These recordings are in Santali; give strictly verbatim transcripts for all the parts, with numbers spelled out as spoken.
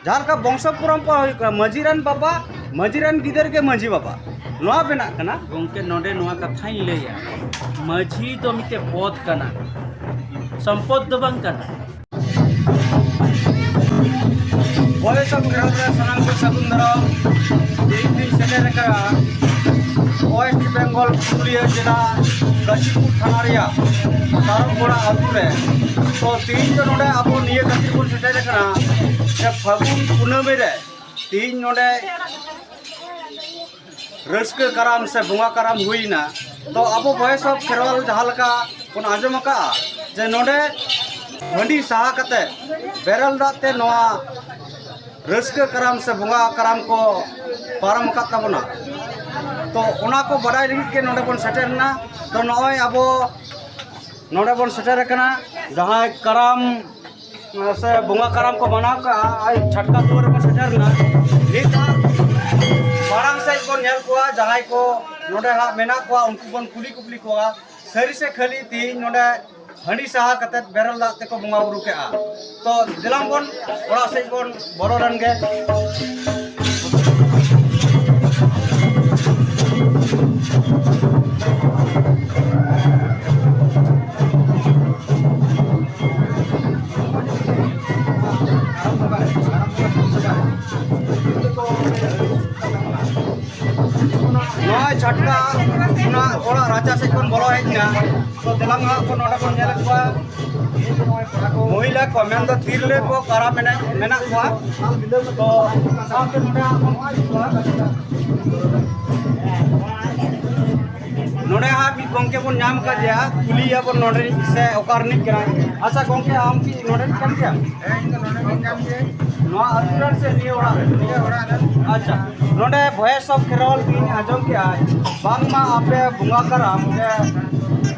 ᱡᱟᱦᱟᱸ ᱞᱮᱠᱟ ᱵᱚᱝᱥᱚ ᱯᱚᱨᱚᱢᱯᱚᱨᱟ ᱦᱩᱭᱩᱜ ᱠᱟᱱᱟ, ᱢᱟᱹᱡᱷᱤ ᱨᱮᱱ ᱵᱟᱵᱟ, ᱢᱟᱹᱡᱷᱤ ᱨᱮᱱ ᱜᱤᱫᱟᱹᱨ ᱜᱮ ᱢᱟᱹᱡᱷᱤ ᱵᱟᱵᱟ, ᱱᱚᱣᱟ ᱵᱮᱱᱟᱜ ᱠᱟᱱᱟ᱾ ᱜᱚᱢᱠᱮ, ᱱᱚᱰᱮ ᱱᱚᱣᱟ ᱠᱟᱛᱷᱟᱧ ᱞᱟᱹᱭᱟ, ᱢᱟᱹᱡᱷᱤ ᱫᱚ ᱢᱤᱫᱴᱮᱡ ᱯᱚᱫᱽ ᱠᱟᱱᱟ, ᱥᱚᱢᱯᱚᱫ ᱫᱚ ᱵᱟᱝ ᱠᱟᱱᱟ᱾ ᱵᱚᱭᱮᱥ ᱚᱯᱷ ᱠᱷᱮᱨᱣᱟᱞ ᱨᱮ ᱥᱟᱱᱟᱢ ᱠᱚ ᱥᱟᱹᱜᱩᱱ ᱫᱟᱨᱟᱢ᱾ ᱛᱮᱦᱮᱧ ᱫᱚᱧ ᱥᱮᱴᱮᱨ ᱟᱠᱟᱱᱟ ᱳᱭᱮᱥᱴ ᱵᱮᱝᱜᱚᱞ ᱯᱩᱨᱩᱞᱤᱭᱟᱹ ᱡᱮᱞᱟ ᱠᱟᱥᱤᱯᱩᱨ ᱛᱷᱟᱱᱟ ᱨᱮᱭᱟᱜ ᱛᱟᱨᱚᱠᱜᱚᱲᱟ ᱟᱹᱛᱩ ᱨᱮ᱾ ᱛᱚ ᱛᱮᱦᱮᱧ ᱫᱚ ᱱᱚᱰᱮ ᱟᱵᱚ ᱱᱤᱭᱟᱹ ᱠᱷᱟᱹᱛᱤᱨ ᱵᱚᱱ ᱥᱮᱴᱮᱨ ᱟᱠᱟᱱᱟ ᱡᱮ ᱯᱷᱟᱹᱜᱩᱱ ᱠᱩᱱᱟᱹᱢᱤ ᱨᱮ ᱛᱮᱦᱮᱧ ᱱᱚᱰᱮ ᱨᱟᱹᱥᱠᱟᱹ ᱠᱟᱨᱟᱢ ᱥᱮ ᱵᱚᱸᱜᱟ ᱠᱟᱨᱟᱢ ᱦᱩᱭᱱᱟ᱾ ᱛᱚ ᱟᱵᱚ ᱵᱚᱭᱮᱥ ᱚᱯᱷ ᱠᱷᱮᱨᱣᱟᱞ ᱡᱟᱦᱟᱸ ᱞᱮᱠᱟ ᱵᱚᱱ ᱟᱸᱡᱚᱢ ᱟᱠᱟᱫᱼᱟ ᱡᱮ ᱱᱚᱰᱮ ᱦᱟᱺᱰᱤ ᱥᱟᱦᱟ ᱠᱟᱛᱮ ᱵᱮᱨᱮᱞ ᱫᱟᱜ ᱛᱮ ᱱᱚᱣᱟ ᱨᱟᱹᱥᱠᱟᱹ ᱠᱟᱨᱟᱢ ᱥᱮ ᱵᱚᱸᱜᱟ ᱠᱟᱨᱟᱢ ᱠᱚ ᱯᱟᱨᱚᱢ ᱟᱠᱟᱫ ᱛᱟᱵᱚᱱᱟ᱾ ᱛᱚ ᱚᱱᱟ ᱠᱚ ᱵᱟᱰᱟᱭ ᱞᱟᱹᱜᱤᱫ ᱜᱮ ᱱᱚᱰᱮ ᱵᱚᱱ ᱥᱮᱴᱮᱨ ᱮᱱᱟ᱾ ᱛᱚ ᱱᱚᱜᱼᱚᱭ ᱟᱵᱚ ᱱᱚᱰᱮ ᱵᱚᱱ ᱥᱮᱴᱮᱨ ᱟᱠᱟᱱᱟ, ᱡᱟᱦᱟᱸᱭ ᱠᱟᱨᱟᱢ ᱥᱮ ᱵᱚᱸᱜᱟ ᱠᱟᱨᱟᱢ ᱠᱚ ᱢᱟᱱᱟᱣ ᱠᱟᱜᱼᱟ, ᱟᱨ ᱪᱷᱟᱴᱠᱟ ᱫᱩᱣᱟᱹᱨ ᱨᱮᱵᱚᱱ ᱥᱮᱴᱮᱨ ᱮᱱᱟ᱾ ᱱᱤᱛ ᱦᱟᱸᱜ ᱢᱟᱲᱟᱝ ᱥᱮᱫ ᱵᱚᱱ ᱧᱮᱞ ᱠᱚᱣᱟ, ᱡᱟᱦᱟᱸᱭ ᱠᱚ ᱱᱚᱰᱮ ᱦᱟᱸᱜ ᱢᱮᱱᱟᱜ ᱠᱚᱣᱟ, ᱩᱱᱠᱩ ᱵᱚᱱ ᱠᱩᱞᱤ ᱠᱩᱯᱞᱤ ᱠᱚᱣᱟ, ᱥᱟᱹᱨᱤ ᱥᱮ ᱠᱷᱟᱹᱞᱤ ᱛᱮᱦᱮᱧ ᱱᱚᱰᱮ ᱦᱟᱺᱰᱤ ᱥᱟᱦᱟ ᱠᱟᱛᱮᱫ ᱵᱮᱨᱮᱞ ᱫᱟᱜ ᱛᱮᱠᱚ ᱵᱚᱸᱜᱟ ᱵᱩᱨᱩ ᱠᱮᱜᱼᱟ᱾ ᱛᱚ ᱫᱮᱞᱟᱝ ᱵᱚᱱ ᱚᱲᱟᱜ ᱥᱮᱫ ᱵᱚᱱ ᱵᱚᱞᱚ ᱞᱮᱱ ᱜᱮ᱾ ᱱᱚᱜᱼᱚᱭ ᱪᱷᱟᱴᱠᱟ ᱚᱱᱟ ᱚᱲᱟᱜ ᱨᱟᱪᱟ ᱥᱮᱫ ᱠᱷᱚᱱ ᱵᱚᱞᱚ ᱦᱮᱡ ᱮᱱᱟ᱾ ᱛᱚ ᱫᱮᱞᱟᱝ ᱦᱟᱸᱜ ᱠᱚ ᱱᱚᱰᱮ ᱵᱚᱱ ᱧᱮᱞᱮᱫ ᱠᱚᱣᱟ, ᱢᱚᱦᱤᱞᱟ ᱠᱚ ᱢᱮᱱᱫᱚ ᱛᱤᱨᱞᱟᱹ ᱠᱚ ᱠᱟᱨᱟᱢ ᱮᱱᱮᱡ ᱢᱮᱱᱟᱜ ᱠᱚᱣᱟ᱾ ᱛᱚ ᱥᱟᱶᱛᱮ ᱱᱚᱰᱮ ᱦᱟᱸᱜ ᱵᱚᱱ ᱧᱮᱞᱮᱫ ᱠᱚᱣᱟ᱾ ᱱᱚᱰᱮ ᱦᱟᱸᱜ ᱢᱤᱫ ᱜᱚᱢᱠᱮ ᱵᱚᱱ ᱧᱟᱢ ᱟᱠᱟᱫᱮᱭᱟ, ᱠᱩᱞᱤᱭᱮᱭᱟ ᱵᱚᱱ ᱱᱚᱰᱮ ᱨᱤᱱᱤᱡ ᱥᱮ ᱚᱠᱟ ᱨᱤᱱᱤᱡ ᱠᱟᱱᱟᱭ᱾ ᱟᱪᱪᱷᱟ ᱜᱚᱢᱠᱮ, ᱟᱢ ᱠᱤ ᱱᱚᱰᱮ ᱨᱤᱱᱤᱡ ᱠᱟᱱ ᱜᱮᱭᱟᱢ? ᱦᱮᱸ, ᱤᱧ ᱫᱚ ᱱᱚᱰᱮ ᱨᱤᱱᱤᱡ ᱠᱟᱱ ᱜᱤᱭᱟᱹᱧ᱾ ᱱᱚᱣᱟ ᱟᱹᱛᱩ ᱨᱮᱱ ᱥᱮ ᱱᱤᱭᱟᱹ ᱚᱲᱟᱜ ᱨᱮᱱ? ᱱᱤᱭᱟᱹ ᱚᱲᱟᱜ ᱨᱮᱱ᱾ ᱟᱪᱪᱷᱟ, ᱱᱚᱰᱮ ᱵᱷᱚᱭᱮᱥ ᱚᱯᱷ ᱠᱷᱮᱨᱣᱟᱞ ᱤᱧ ᱟᱸᱡᱚᱢ ᱠᱮᱜᱼᱟ, ᱵᱟᱝᱢᱟ ᱟᱯᱮ ᱵᱚᱸᱜᱟ ᱠᱟᱨᱟᱢ ᱯᱮ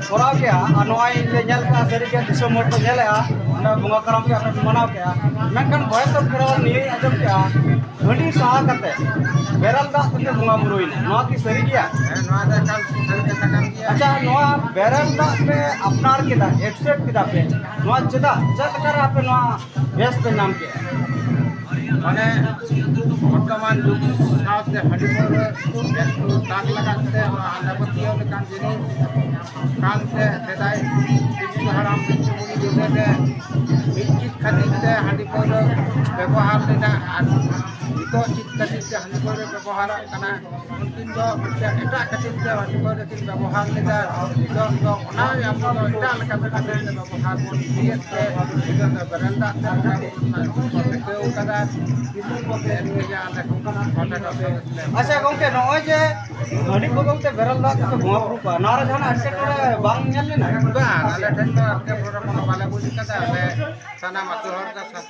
ᱠᱚᱨᱟᱣ ᱠᱮᱜᱼᱟ, ᱟᱨ ᱱᱚᱜᱼᱚᱭ ᱞᱮ ᱧᱮᱞ ᱠᱮᱜᱼᱟ, ᱥᱟᱹᱨᱤᱜᱮ ᱫᱤᱥᱚᱢ ᱦᱚᱲ ᱠᱚ ᱧᱮᱞᱮᱜᱼᱟ, ᱚᱸᱰᱮ ᱵᱚᱸᱜᱟ ᱠᱟᱨᱟᱢ ᱯᱮ ᱟᱯᱮ ᱯᱮ ᱢᱟᱱᱟᱣ ᱠᱮᱜᱼᱟ, ᱢᱮᱱᱠᱷᱟᱱ ᱵᱷᱚᱭᱮᱥ ᱚᱯᱷ ᱠᱷᱮᱨᱣᱟᱞ ᱱᱤᱭᱟᱹᱧ ᱟᱸᱡᱚᱢ ᱠᱮᱜᱼᱟ, ᱦᱟᱺᱰᱤ ᱥᱟᱦᱟ ᱠᱟᱛᱮ ᱵᱮᱨᱮᱞ ᱫᱟᱜ ᱛᱮᱯᱮ ᱵᱚᱸᱜᱟ ᱵᱩᱨᱩᱭᱮᱱᱟ, ᱱᱚᱣᱟ ᱠᱤ ᱥᱟᱹᱨᱤ ᱜᱮᱭᱟ? ᱦᱮᱸ, ᱱᱚᱣᱟ ᱫᱚ ᱮᱠᱟᱞ ᱥᱟᱹᱨᱤ ᱠᱟᱛᱷᱟ ᱠᱟᱱ ᱜᱮᱭᱟ᱾ ᱟᱪᱪᱷᱟ, ᱱᱚᱣᱟ ᱵᱮᱨᱮᱞ ᱫᱟᱜ ᱯᱮ ᱟᱯᱱᱟᱨ ᱠᱮᱫᱟ, ᱮᱠᱥᱮᱯᱴ ᱠᱮᱫᱟ ᱯᱮ, ᱱᱚᱣᱟ ᱪᱮᱫᱟᱜ? ᱪᱮᱫ ᱞᱮᱠᱟᱨᱮ ᱟᱯᱮ ᱱᱚᱣᱟ ᱵᱮᱥ ᱯᱮ ᱧᱟᱢ ᱠᱮᱫᱟ? ᱢᱟᱱᱮ ᱵᱚᱨᱛᱚᱢᱟᱱ ᱡᱩᱜᱽ ᱥᱟᱶᱛᱮ ᱦᱟᱺᱰᱤ ᱯᱟᱹᱣᱨᱟᱹ ᱮᱠᱴᱩ ᱫᱟᱜᱽ ᱞᱟᱜᱟᱫ ᱛᱮ ᱚᱱᱟ ᱟᱸᱫᱷᱟ ᱯᱟᱹᱛᱭᱟᱹᱣ ᱞᱮᱠᱟᱱ ᱡᱤᱱᱤᱥ ᱠᱟᱱ ᱛᱮ ᱥᱮᱫᱟᱭ ᱯᱤᱞᱪᱩ ᱦᱟᱲᱟᱢ ᱯᱤᱞᱪᱩ ᱵᱩᱲᱦᱤ ᱵᱤᱫᱟᱹᱞ ᱨᱮ ᱢᱤᱫ ᱪᱮᱫ ᱠᱷᱟᱹᱛᱤᱨ ᱛᱮ ᱦᱟᱺᱰᱤ ᱯᱟᱹᱣᱨᱟᱹ ᱵᱮᱵᱚᱦᱟᱨ ᱞᱮᱫᱟ ᱟᱨ ᱱᱤᱛᱚᱜ ᱪᱮᱫ ᱠᱷᱟᱹᱛᱤᱨ ᱛᱮ ᱦᱟᱺᱰᱤ ᱯᱟᱹᱣᱨᱟᱹ ᱵᱮᱵᱚᱦᱟᱨᱚᱜ ᱠᱟᱱᱟ᱾ ᱩᱱᱠᱤᱱ ᱫᱚ ᱢᱤᱫᱴᱮᱱ ᱮᱴᱟᱜ ᱠᱷᱟᱹᱛᱤᱨ ᱛᱮ ᱦᱟᱺᱰᱤ ᱯᱟᱹᱣᱨᱟᱹ ᱠᱤᱱ ᱵᱮᱵᱚᱦᱟᱨ ᱞᱮᱫᱟ᱾ ᱱᱤᱛᱚᱜ ᱫᱚ ᱚᱱᱟ ᱟᱵᱚ ᱫᱚ ᱮᱴᱟᱜ ᱞᱮᱠᱟᱛᱮ ᱠᱷᱟᱹᱛᱤᱨ ᱛᱮ ᱵᱮᱵᱚᱦᱟᱨ ᱵᱚᱱ ᱤᱫᱤᱭᱮᱫ ᱛᱮ ᱱᱤᱛᱚᱜ ᱫᱚ ᱵᱮᱨᱮᱞ ᱫᱟᱜ ᱛᱮ ᱚᱱᱟ ᱠᱚ ᱴᱷᱤᱠᱟᱹᱣ ᱠᱟᱫᱟ᱾ ᱱᱤᱭᱟᱹ ᱜᱮ ᱟᱞᱮ ᱠᱚ ᱯᱟᱦᱴᱟ ᱠᱷᱚᱱ ᱫᱚ᱾ ᱟᱪᱪᱷᱟ ᱜᱚᱝᱠᱮ, ᱱᱚᱜᱼᱚᱭ ᱡᱮ ᱦᱟᱺᱰᱤ ᱵᱚᱫᱚᱞ ᱛᱮ ᱵᱮᱨᱮᱞ ᱫᱟᱜ ᱛᱮᱯᱮ ᱵᱚᱸᱜᱟ ᱵᱩᱨᱩ ᱠᱚᱣᱟ, ᱱᱚᱣᱟ ᱨᱮ ᱡᱟᱦᱟᱱᱟᱜ ᱮᱴᱠᱮᱴᱚᱬᱮ ᱵᱟᱝ ᱧᱮᱞ ᱞᱮᱱᱟ? ᱵᱟᱝ, ᱟᱞᱮ ᱴᱷᱮᱱ ᱫᱚ ᱮᱴᱠᱮᱴᱚᱬᱮ ᱠᱚᱫᱚ ᱵᱟᱞᱮ ᱵᱩᱡᱽ ᱠᱟᱫᱟ᱾ ᱟᱞᱮ ᱥᱟᱱᱟᱢ ᱟᱹᱛᱩ ᱦᱚᱲ ᱜᱮ ᱥᱟ-,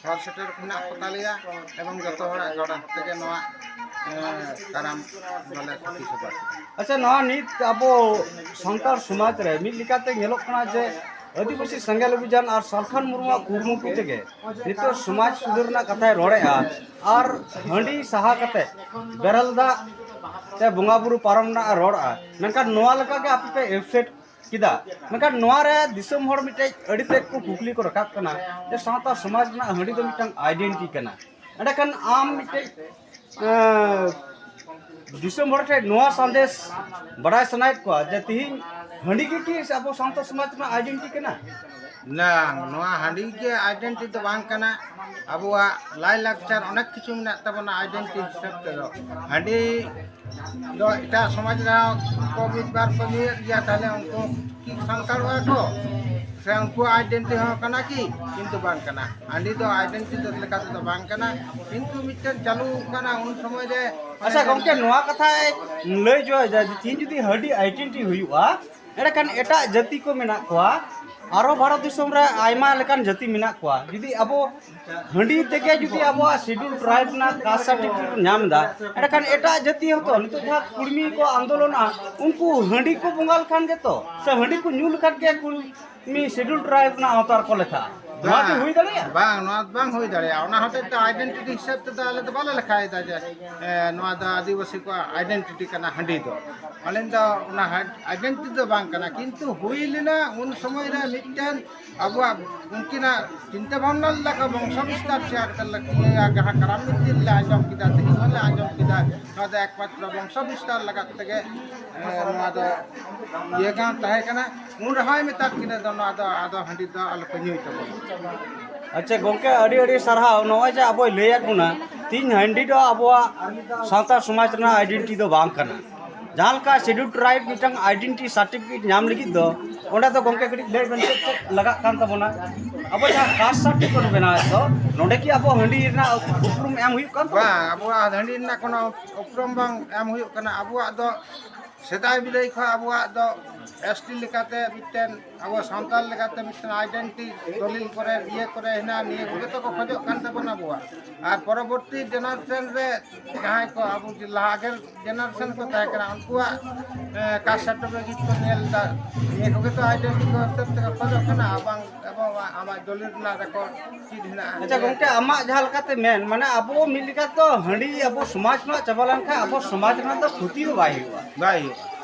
ᱦᱚᱲ ᱥᱮᱴᱮᱨ ᱢᱮᱱᱟᱜ ᱠᱚ ᱛᱟᱞᱮᱭᱟ ᱮᱵᱚᱝ ᱡᱚᱛᱚ ᱦᱚᱲᱟᱜ ᱜᱚᱲᱚ ᱛᱮᱜᱮ ᱱᱚᱣᱟ, ᱮ, ᱠᱟᱨᱟᱢ ᱫᱚᱞᱮ ᱥᱟᱹᱠᱷᱤ ᱥᱚᱵᱷᱟ ᱠᱮᱫᱟ᱾ ᱟᱪᱪᱷᱟ, ᱱᱚᱣᱟ ᱱᱤᱛ ᱟᱵᱚ ᱥᱟᱱᱛᱟᱲ ᱥᱚᱢᱟᱡᱽ ᱨᱮ ᱢᱤᱫ ᱞᱮᱠᱟᱛᱮ ᱧᱮᱞᱚᱜ ᱠᱟᱱᱟ ᱡᱮ ᱟᱹᱫᱤᱵᱟᱹᱥᱤ ᱥᱮᱸᱜᱮᱞ ᱚᱵᱷᱤᱡᱟᱱ ᱟᱨ ᱥᱟᱞᱠᱷᱟᱱ ᱢᱩᱨᱢᱩᱣᱟᱜ ᱠᱩᱨᱩᱢᱩᱴᱩ ᱛᱮᱜᱮ ᱱᱤᱛᱚᱜ ᱥᱚᱢᱟᱡᱽ ᱥᱩᱫᱷᱟᱹᱨ ᱨᱮᱱᱟᱜ ᱠᱟᱛᱷᱟᱭ ᱨᱚᱲᱮᱫᱼᱟ ᱟᱨ ᱦᱟᱺᱰᱤ ᱥᱟᱦᱟ ᱠᱟᱛᱮ ᱵᱮᱨᱮᱞ ᱫᱟᱜ ᱛᱮ ᱵᱚᱸᱜᱟ ᱵᱩᱨᱩ ᱯᱟᱨᱚᱢ ᱨᱮᱱᱟᱜ ᱮ ᱨᱚᱲᱮᱫᱼᱟ, ᱢᱮᱱᱠᱷᱟᱱ ᱱᱚᱣᱟ ᱞᱮᱠᱟᱜᱮ ᱟᱯᱮ ᱯᱮ ᱮᱵᱥᱮᱴ ᱠᱮᱫᱟ᱾ ᱢᱮᱱᱠᱷᱟᱱ ᱱᱚᱣᱟ ᱨᱮ ᱫᱤᱥᱚᱢ ᱦᱚᱲ ᱢᱤᱫᱴᱮᱡ ᱟᱹᱰᱤ ᱛᱮᱫ ᱠᱚ ᱠᱩᱠᱞᱤ ᱠᱚ ᱨᱟᱠᱟᱵ ᱠᱟᱱᱟ ᱡᱮ ᱥᱟᱶᱛᱟ ᱥᱚᱢᱟᱡᱽ ᱨᱮᱱᱟᱜ ᱦᱟᱺᱰᱤ ᱫᱚ ᱢᱤᱫᱴᱟᱝ ᱟᱭᱰᱮᱱᱴᱤᱴᱤ ᱠᱟᱱᱟ᱾ ᱮᱸᱰᱮᱠᱷᱟᱱ ᱟᱢ ᱢᱤᱫᱴᱮᱡ, ᱮᱸ, ᱫᱤᱥᱚᱢ ᱦᱚᱲ ᱴᱷᱮᱱ ᱱᱚᱣᱟ ᱥᱟᱸᱫᱮᱥ ᱵᱟᱰᱟᱭ ᱥᱟᱱᱟᱭᱮᱫ ᱠᱚᱣᱟ ᱡᱮ ᱛᱤᱦᱤᱧ ᱦᱟᱺᱰᱤ ᱜᱮ ᱠᱤ ᱟᱵᱚ ᱥᱟᱶᱛᱟ ᱥᱚᱢᱟᱡᱽ ᱨᱮᱱᱟᱜ ᱟᱭᱰᱮᱱᱴᱤᱴᱤ ᱠᱟᱱᱟ? ᱵᱟᱝ, ᱱᱚᱣᱟ ᱦᱟᱺᱰᱤ ᱜᱮ ᱟᱭᱰᱮᱱᱴᱤᱴᱤ ᱫᱚ ᱵᱟᱝ ᱠᱟᱱᱟ᱾ ᱟᱵᱚᱣᱟᱜ ᱞᱟᱭᱼᱞᱟᱠᱪᱟᱨ ᱚᱱᱮᱠ ᱠᱤᱪᱷᱩ ᱢᱮᱱᱟᱜ ᱛᱟᱵᱚᱱᱟ ᱟᱭᱰᱮᱱᱴᱤᱴᱤ ᱦᱤᱥᱟᱹᱵ ᱛᱮᱫᱚ᱾ ᱦᱟᱺᱰᱤ ᱫᱚ ᱮᱴᱟᱜ ᱥᱚᱢᱟᱡᱽ ᱨᱮᱦᱚᱸ ᱠᱚ ᱢᱤᱫ ᱵᱟᱨ ᱠᱚ ᱧᱩᱭᱮᱫ ᱜᱮᱭᱟ, ᱛᱟᱦᱞᱮ ᱩᱱᱠᱩ ᱠᱤ ᱥᱟᱱᱛᱟᱲᱚᱜᱼᱟ ᱠᱚ? ᱥᱮ ᱩᱱᱠᱩᱣᱟᱜ ᱟᱭᱰᱮᱱᱴᱤᱴᱤ ᱦᱚᱸ ᱠᱟᱱᱟ ᱠᱤ? ᱠᱤᱱᱛᱩ ᱵᱟᱝ ᱠᱟᱱᱟ᱾ ᱦᱟᱺᱰᱤ ᱫᱚ ᱟᱭᱰᱮᱱᱴᱤᱴᱤ ᱞᱮᱠᱟ ᱛᱮᱫᱚ ᱵᱟᱝ ᱠᱟᱱᱟ, ᱠᱤᱱᱛᱩ ᱢᱤᱫᱴᱮᱱ ᱪᱟᱹᱞᱩ ᱠᱟᱱᱟ ᱩᱱ ᱥᱚᱢᱚᱭ ᱨᱮ᱾ ᱟᱪᱪᱷᱟ ᱜᱚᱢᱠᱮ, ᱱᱚᱣᱟ ᱠᱟᱛᱷᱟᱭ ᱞᱟᱹᱭ ᱡᱚ ᱡᱮ ᱛᱤᱦᱤᱧ ᱡᱩᱫᱤ ᱦᱟᱺᱰᱤ ᱟᱭᱰᱮᱱᱴᱤᱴᱤ ᱦᱩᱭᱩᱜᱼᱟ, ᱮᱸᱰᱮᱠᱷᱟᱱ ᱮᱴᱟᱜ ᱡᱟᱹᱛᱤ ᱠᱚ ᱢᱮᱱᱟᱜ ᱠᱚᱣᱟ, ᱟᱨᱚ ᱵᱷᱟᱨᱚᱛ ᱫᱤᱥᱚᱢ ᱨᱮ ᱟᱭᱢᱟ ᱞᱮᱠᱟᱱ ᱡᱟᱹᱛᱤ ᱢᱮᱱᱟᱜ ᱠᱚᱣᱟ᱾ ᱡᱩᱫᱤ ᱟᱵᱚ ᱦᱟᱺᱰᱤ ᱛᱮᱜᱮ ᱡᱩᱫᱤ ᱟᱵᱚᱣᱟᱜ ᱥᱤᱰᱩᱞ ᱴᱨᱟᱭᱤᱵᱽ ᱨᱮᱱᱟᱜ ᱠᱟᱥᱴ ᱥᱟᱨᱴᱤᱯᱷᱤᱠᱮᱴ ᱵᱚᱱ ᱧᱟᱢ ᱮᱫᱟ, ᱮᱸᱰᱮᱠᱷᱟᱱ ᱮᱴᱟᱜ ᱡᱟᱹᱛᱤ ᱦᱚᱸᱛᱚ ᱱᱤᱛᱚᱜ ᱡᱟᱦᱟᱸ ᱠᱩᱲᱢᱤ ᱠᱚ ᱟᱱᱫᱳᱞᱚᱱᱟ, ᱩᱱᱠᱩ ᱦᱟᱺᱰᱤ ᱠᱚ ᱵᱚᱸᱜᱟ ᱞᱮᱠᱷᱟᱱ ᱜᱮᱛᱚ, ᱥᱮ ᱦᱟᱺᱰᱤ ᱠᱚ ᱧᱩ ᱞᱮᱠᱷᱟᱱ ᱜᱮ ᱠᱩᱲᱢᱤ ᱥᱤᱰᱩᱞ ᱴᱨᱟᱭᱤᱵᱽ ᱨᱮᱱᱟᱜ ᱟᱣᱛᱟ ᱨᱮᱠᱚ ᱞᱮᱠᱷᱟᱜᱼᱟ᱾ ᱱᱚᱣᱟ ᱠᱤ ᱦᱩᱭ ᱫᱟᱲᱮᱭᱟᱜᱼᱟ? ᱵᱟᱝ, ᱱᱚᱣᱟ ᱫᱚ ᱵᱟᱝ ᱦᱩᱭ ᱫᱟᱲᱮᱭᱟᱜᱼᱟ᱾ ᱚᱱᱟ ᱦᱚᱛᱮᱡ ᱛᱮ ᱟᱭᱰᱮᱱᱴᱤᱴᱤ ᱦᱤᱥᱟᱹᱵ ᱛᱮᱫᱚ ᱟᱞᱮ ᱫᱚ ᱵᱟᱞᱮ ᱞᱮᱠᱷᱟᱭᱮᱫᱟ ᱡᱮ, ᱮ, ᱱᱚᱣᱟ ᱫᱚ ᱟᱹᱫᱤᱵᱟᱹᱥᱤ ᱠᱚᱣᱟᱜ ᱟᱭᱰᱮᱱᱴᱤᱴᱤ ᱠᱟᱱᱟ ᱦᱟᱺᱰᱤ ᱫᱚ᱾ ᱟᱹᱞᱤᱧ ᱫᱚ ᱚᱱᱟ ᱦᱟᱭ-, ᱟᱭᱰᱮᱱᱴᱤᱴᱤ ᱫᱚ ᱵᱟᱝ ᱠᱟᱱᱟ, ᱠᱤᱱᱛᱩ ᱦᱩᱭ ᱞᱮᱱᱟ ᱩᱱ ᱥᱚᱢᱚᱭ ᱨᱮ ᱢᱤᱫᱴᱮᱱ ᱟᱵᱚᱣᱟᱜ ᱩᱱᱠᱤᱱᱟᱜ ᱪᱤᱱᱛᱟᱹ ᱵᱷᱟᱵᱽᱱᱟ ᱞᱮᱠᱟ ᱵᱚᱝᱥᱚ ᱵᱤᱥᱛᱟᱨ ᱪᱮᱫ ᱞᱮᱠᱟ ᱤᱭᱟᱹᱭᱟ, ᱡᱟᱦᱟᱸ ᱠᱟᱨᱟᱢ ᱵᱤᱱᱛᱤ ᱞᱮ ᱟᱸᱡᱚᱢ ᱠᱮᱫᱟ, ᱛᱮᱦᱮᱧ ᱦᱚᱸᱞᱮ ᱟᱸᱡᱚᱢ ᱠᱮᱫᱟ, ᱱᱚᱣᱟ ᱫᱚ ᱮᱠᱢᱟᱛᱨᱚ ᱵᱚᱝᱥᱚ ᱵᱤᱥᱛᱟᱨ ᱞᱟᱜᱟᱫ ᱛᱮᱜᱮ, ᱮ, ᱱᱚᱣᱟ ᱫᱚ ᱤᱭᱟᱹ ᱠᱟᱱ ᱛᱟᱦᱮᱸ ᱠᱟᱱᱟ᱾ ᱩᱱ ᱨᱮᱦᱚᱸᱭ ᱢᱮᱛᱟᱫ ᱠᱤᱱᱟ ᱫᱚ ᱱᱚᱣᱟ ᱫᱚ ᱟᱫᱚ ᱦᱟᱺᱰᱤ ᱫᱚ ᱟᱞᱚᱯᱮ ᱧᱩᱭ ᱛᱟᱵᱚᱱᱟ᱾ ᱟᱪᱪᱷᱟ ᱜᱚᱝᱠᱮ, ᱟᱹᱰᱤ ᱟᱹᱰᱤ ᱥᱟᱨᱦᱟᱣ᱾ ᱱᱚᱜᱼᱚᱭ ᱡᱮ ᱟᱵᱚᱭ ᱞᱟᱹᱭᱟᱫ ᱵᱚᱱᱟ, ᱛᱤᱦᱤᱧ ᱦᱟᱺᱰᱤ ᱫᱚ ᱟᱵᱚᱣᱟᱜ ᱥᱟᱶᱛᱟ ᱥᱚᱢᱟᱡᱽ ᱨᱮᱱᱟᱜ ᱟᱭᱰᱮᱱᱴᱤᱴᱤ ᱫᱚ ᱵᱟᱝ ᱠᱟᱱᱟ᱾ ᱡᱟᱦᱟᱸ ᱞᱮᱠᱟ ᱥᱤᱰᱩᱞ ᱴᱨᱟᱭᱤᱵᱽ ᱢᱤᱫᱴᱟᱝ ᱟᱭᱰᱮᱱᱴᱤᱴᱤ ᱥᱟᱨᱴᱤᱯᱷᱤᱠᱮᱴ ᱧᱟᱢ ᱞᱟᱹᱜᱤᱫ ᱫᱚ, ᱚᱸᱰᱮ ᱫᱚ ᱜᱚᱝᱠᱮ ᱠᱟᱹᱴᱤᱡ ᱞᱟᱹᱭ ᱵᱮᱱ, ᱪᱮᱫ ᱪᱮᱫ ᱞᱟᱜᱟᱜ ᱠᱟᱱ ᱛᱟᱵᱚᱱᱟ? ᱟᱵᱚ ᱡᱟᱦᱟᱸ ᱠᱟᱥᱴ ᱥᱟᱨᱴᱤᱯᱷᱤᱠᱮᱴ ᱵᱚᱱ ᱵᱮᱱᱟᱣᱮᱫ ᱫᱚ, ᱱᱚᱸᱰᱮ ᱠᱤ ᱟᱵᱚ ᱦᱟᱺᱰᱤ ᱨᱮᱱᱟᱜ ᱩᱯᱨᱩᱢ ᱮᱢ ᱦᱩᱭᱩᱜ ᱠᱟᱱ ᱛᱟᱵᱚᱱᱟ? ᱵᱟᱝ, ᱟᱵᱚᱣᱟᱜ ᱦᱟᱺᱰᱤ ᱨᱮᱱᱟᱜ ᱠᱳᱱᱳ ᱩᱯᱨᱩᱢ ᱵᱟᱝ ᱮᱢ ᱦᱩᱭᱩᱜ ᱠᱟᱱᱟ᱾ ᱟᱵᱚᱣᱟᱜ ᱫᱚ ᱥᱮᱫᱟᱭ ᱵᱤᱫᱟᱹᱭ ᱠᱷᱚᱱ ᱟᱵᱚᱣᱟᱜ ᱫᱚ ᱮᱥ ᱴᱤ ᱞᱮᱠᱟᱛᱮ ᱢᱤᱫᱴᱮᱱ, ᱟᱵᱚ ᱥᱟᱱᱛᱟᱲ ᱞᱮᱠᱟᱛᱮ ᱢᱤᱫᱴᱮᱱ ᱟᱭᱰᱮᱱᱴᱤ ᱫᱚᱞᱤᱞ ᱠᱚᱨᱮ, ᱤᱭᱟᱹ ᱠᱚᱨᱮ ᱦᱮᱱᱟᱜᱼᱟ, ᱱᱤᱭᱟᱹ ᱠᱚᱜᱮ ᱛᱚ ᱠᱚ ᱠᱷᱚᱡᱚᱜ ᱠᱟᱱ ᱛᱟᱵᱚᱱᱟ ᱟᱵᱚᱣᱟᱜ᱾ ᱟᱨ ᱯᱚᱨᱚᱵᱚᱨᱛᱤ ᱡᱮᱱᱟᱨᱮᱥᱚᱱ ᱨᱮ ᱡᱟᱦᱟᱸᱭ ᱠᱚ ᱟᱵᱚ ᱡᱮ ᱞᱟᱦᱟ ᱟᱜᱮᱨ ᱡᱮᱱᱟᱨᱮᱥᱚᱱ ᱠᱚ ᱛᱟᱦᱮᱸ ᱠᱟᱱᱟ, ᱩᱱᱠᱩᱣᱟᱜ, ᱮ, ᱠᱟᱥᱴ ᱥᱟᱨᱴᱤᱯᱷᱤᱠᱮᱴ ᱠᱚ ᱧᱮᱞ ᱮᱫᱟ, ᱱᱤᱭᱟᱹ ᱠᱚᱜᱮ ᱛᱚ ᱟᱭᱰᱮᱱᱴᱤ ᱠᱚ ᱦᱤᱥᱟᱹᱵ ᱛᱮᱠᱚ ᱠᱷᱚᱡᱚᱜ ᱠᱟᱱᱟ, ᱟᱨ ᱵᱟᱝ ᱮᱵᱚᱝ ᱟᱢᱟᱜ ᱫᱚᱞᱤᱞ ᱨᱮᱱᱟᱜ ᱨᱮᱠᱚᱨᱰ ᱪᱮᱫ ᱦᱮᱱᱟᱜᱼᱟ? ᱟᱪᱪᱷᱟ ᱜᱚᱝᱠᱮ, ᱟᱢᱟᱜ ᱡᱟᱦᱟᱸ ᱞᱮᱠᱟᱛᱮ ᱢᱮᱱ, ᱢᱟᱱᱮ ᱟᱵᱚ ᱢᱤᱫ ᱞᱮᱠᱟ ᱛᱚ ᱦᱟᱺᱰᱤ ᱟᱵᱚ ᱥᱚᱢᱟᱡᱽ ᱠᱷᱚᱱᱟᱜ ᱪᱟᱵᱟ ᱞᱮᱱᱠᱷᱟᱱ ᱟᱵᱚ ᱥᱚᱢᱟᱡᱽ ᱨᱮᱱᱟᱜ ᱫᱚ ᱠᱷᱚᱛᱤ ᱫᱚ ᱵᱟᱭ ᱦᱩᱭᱩᱜᱼᱟ᱾ ᱵᱟᱭ ᱦᱩᱭᱩᱜᱼᱟ᱾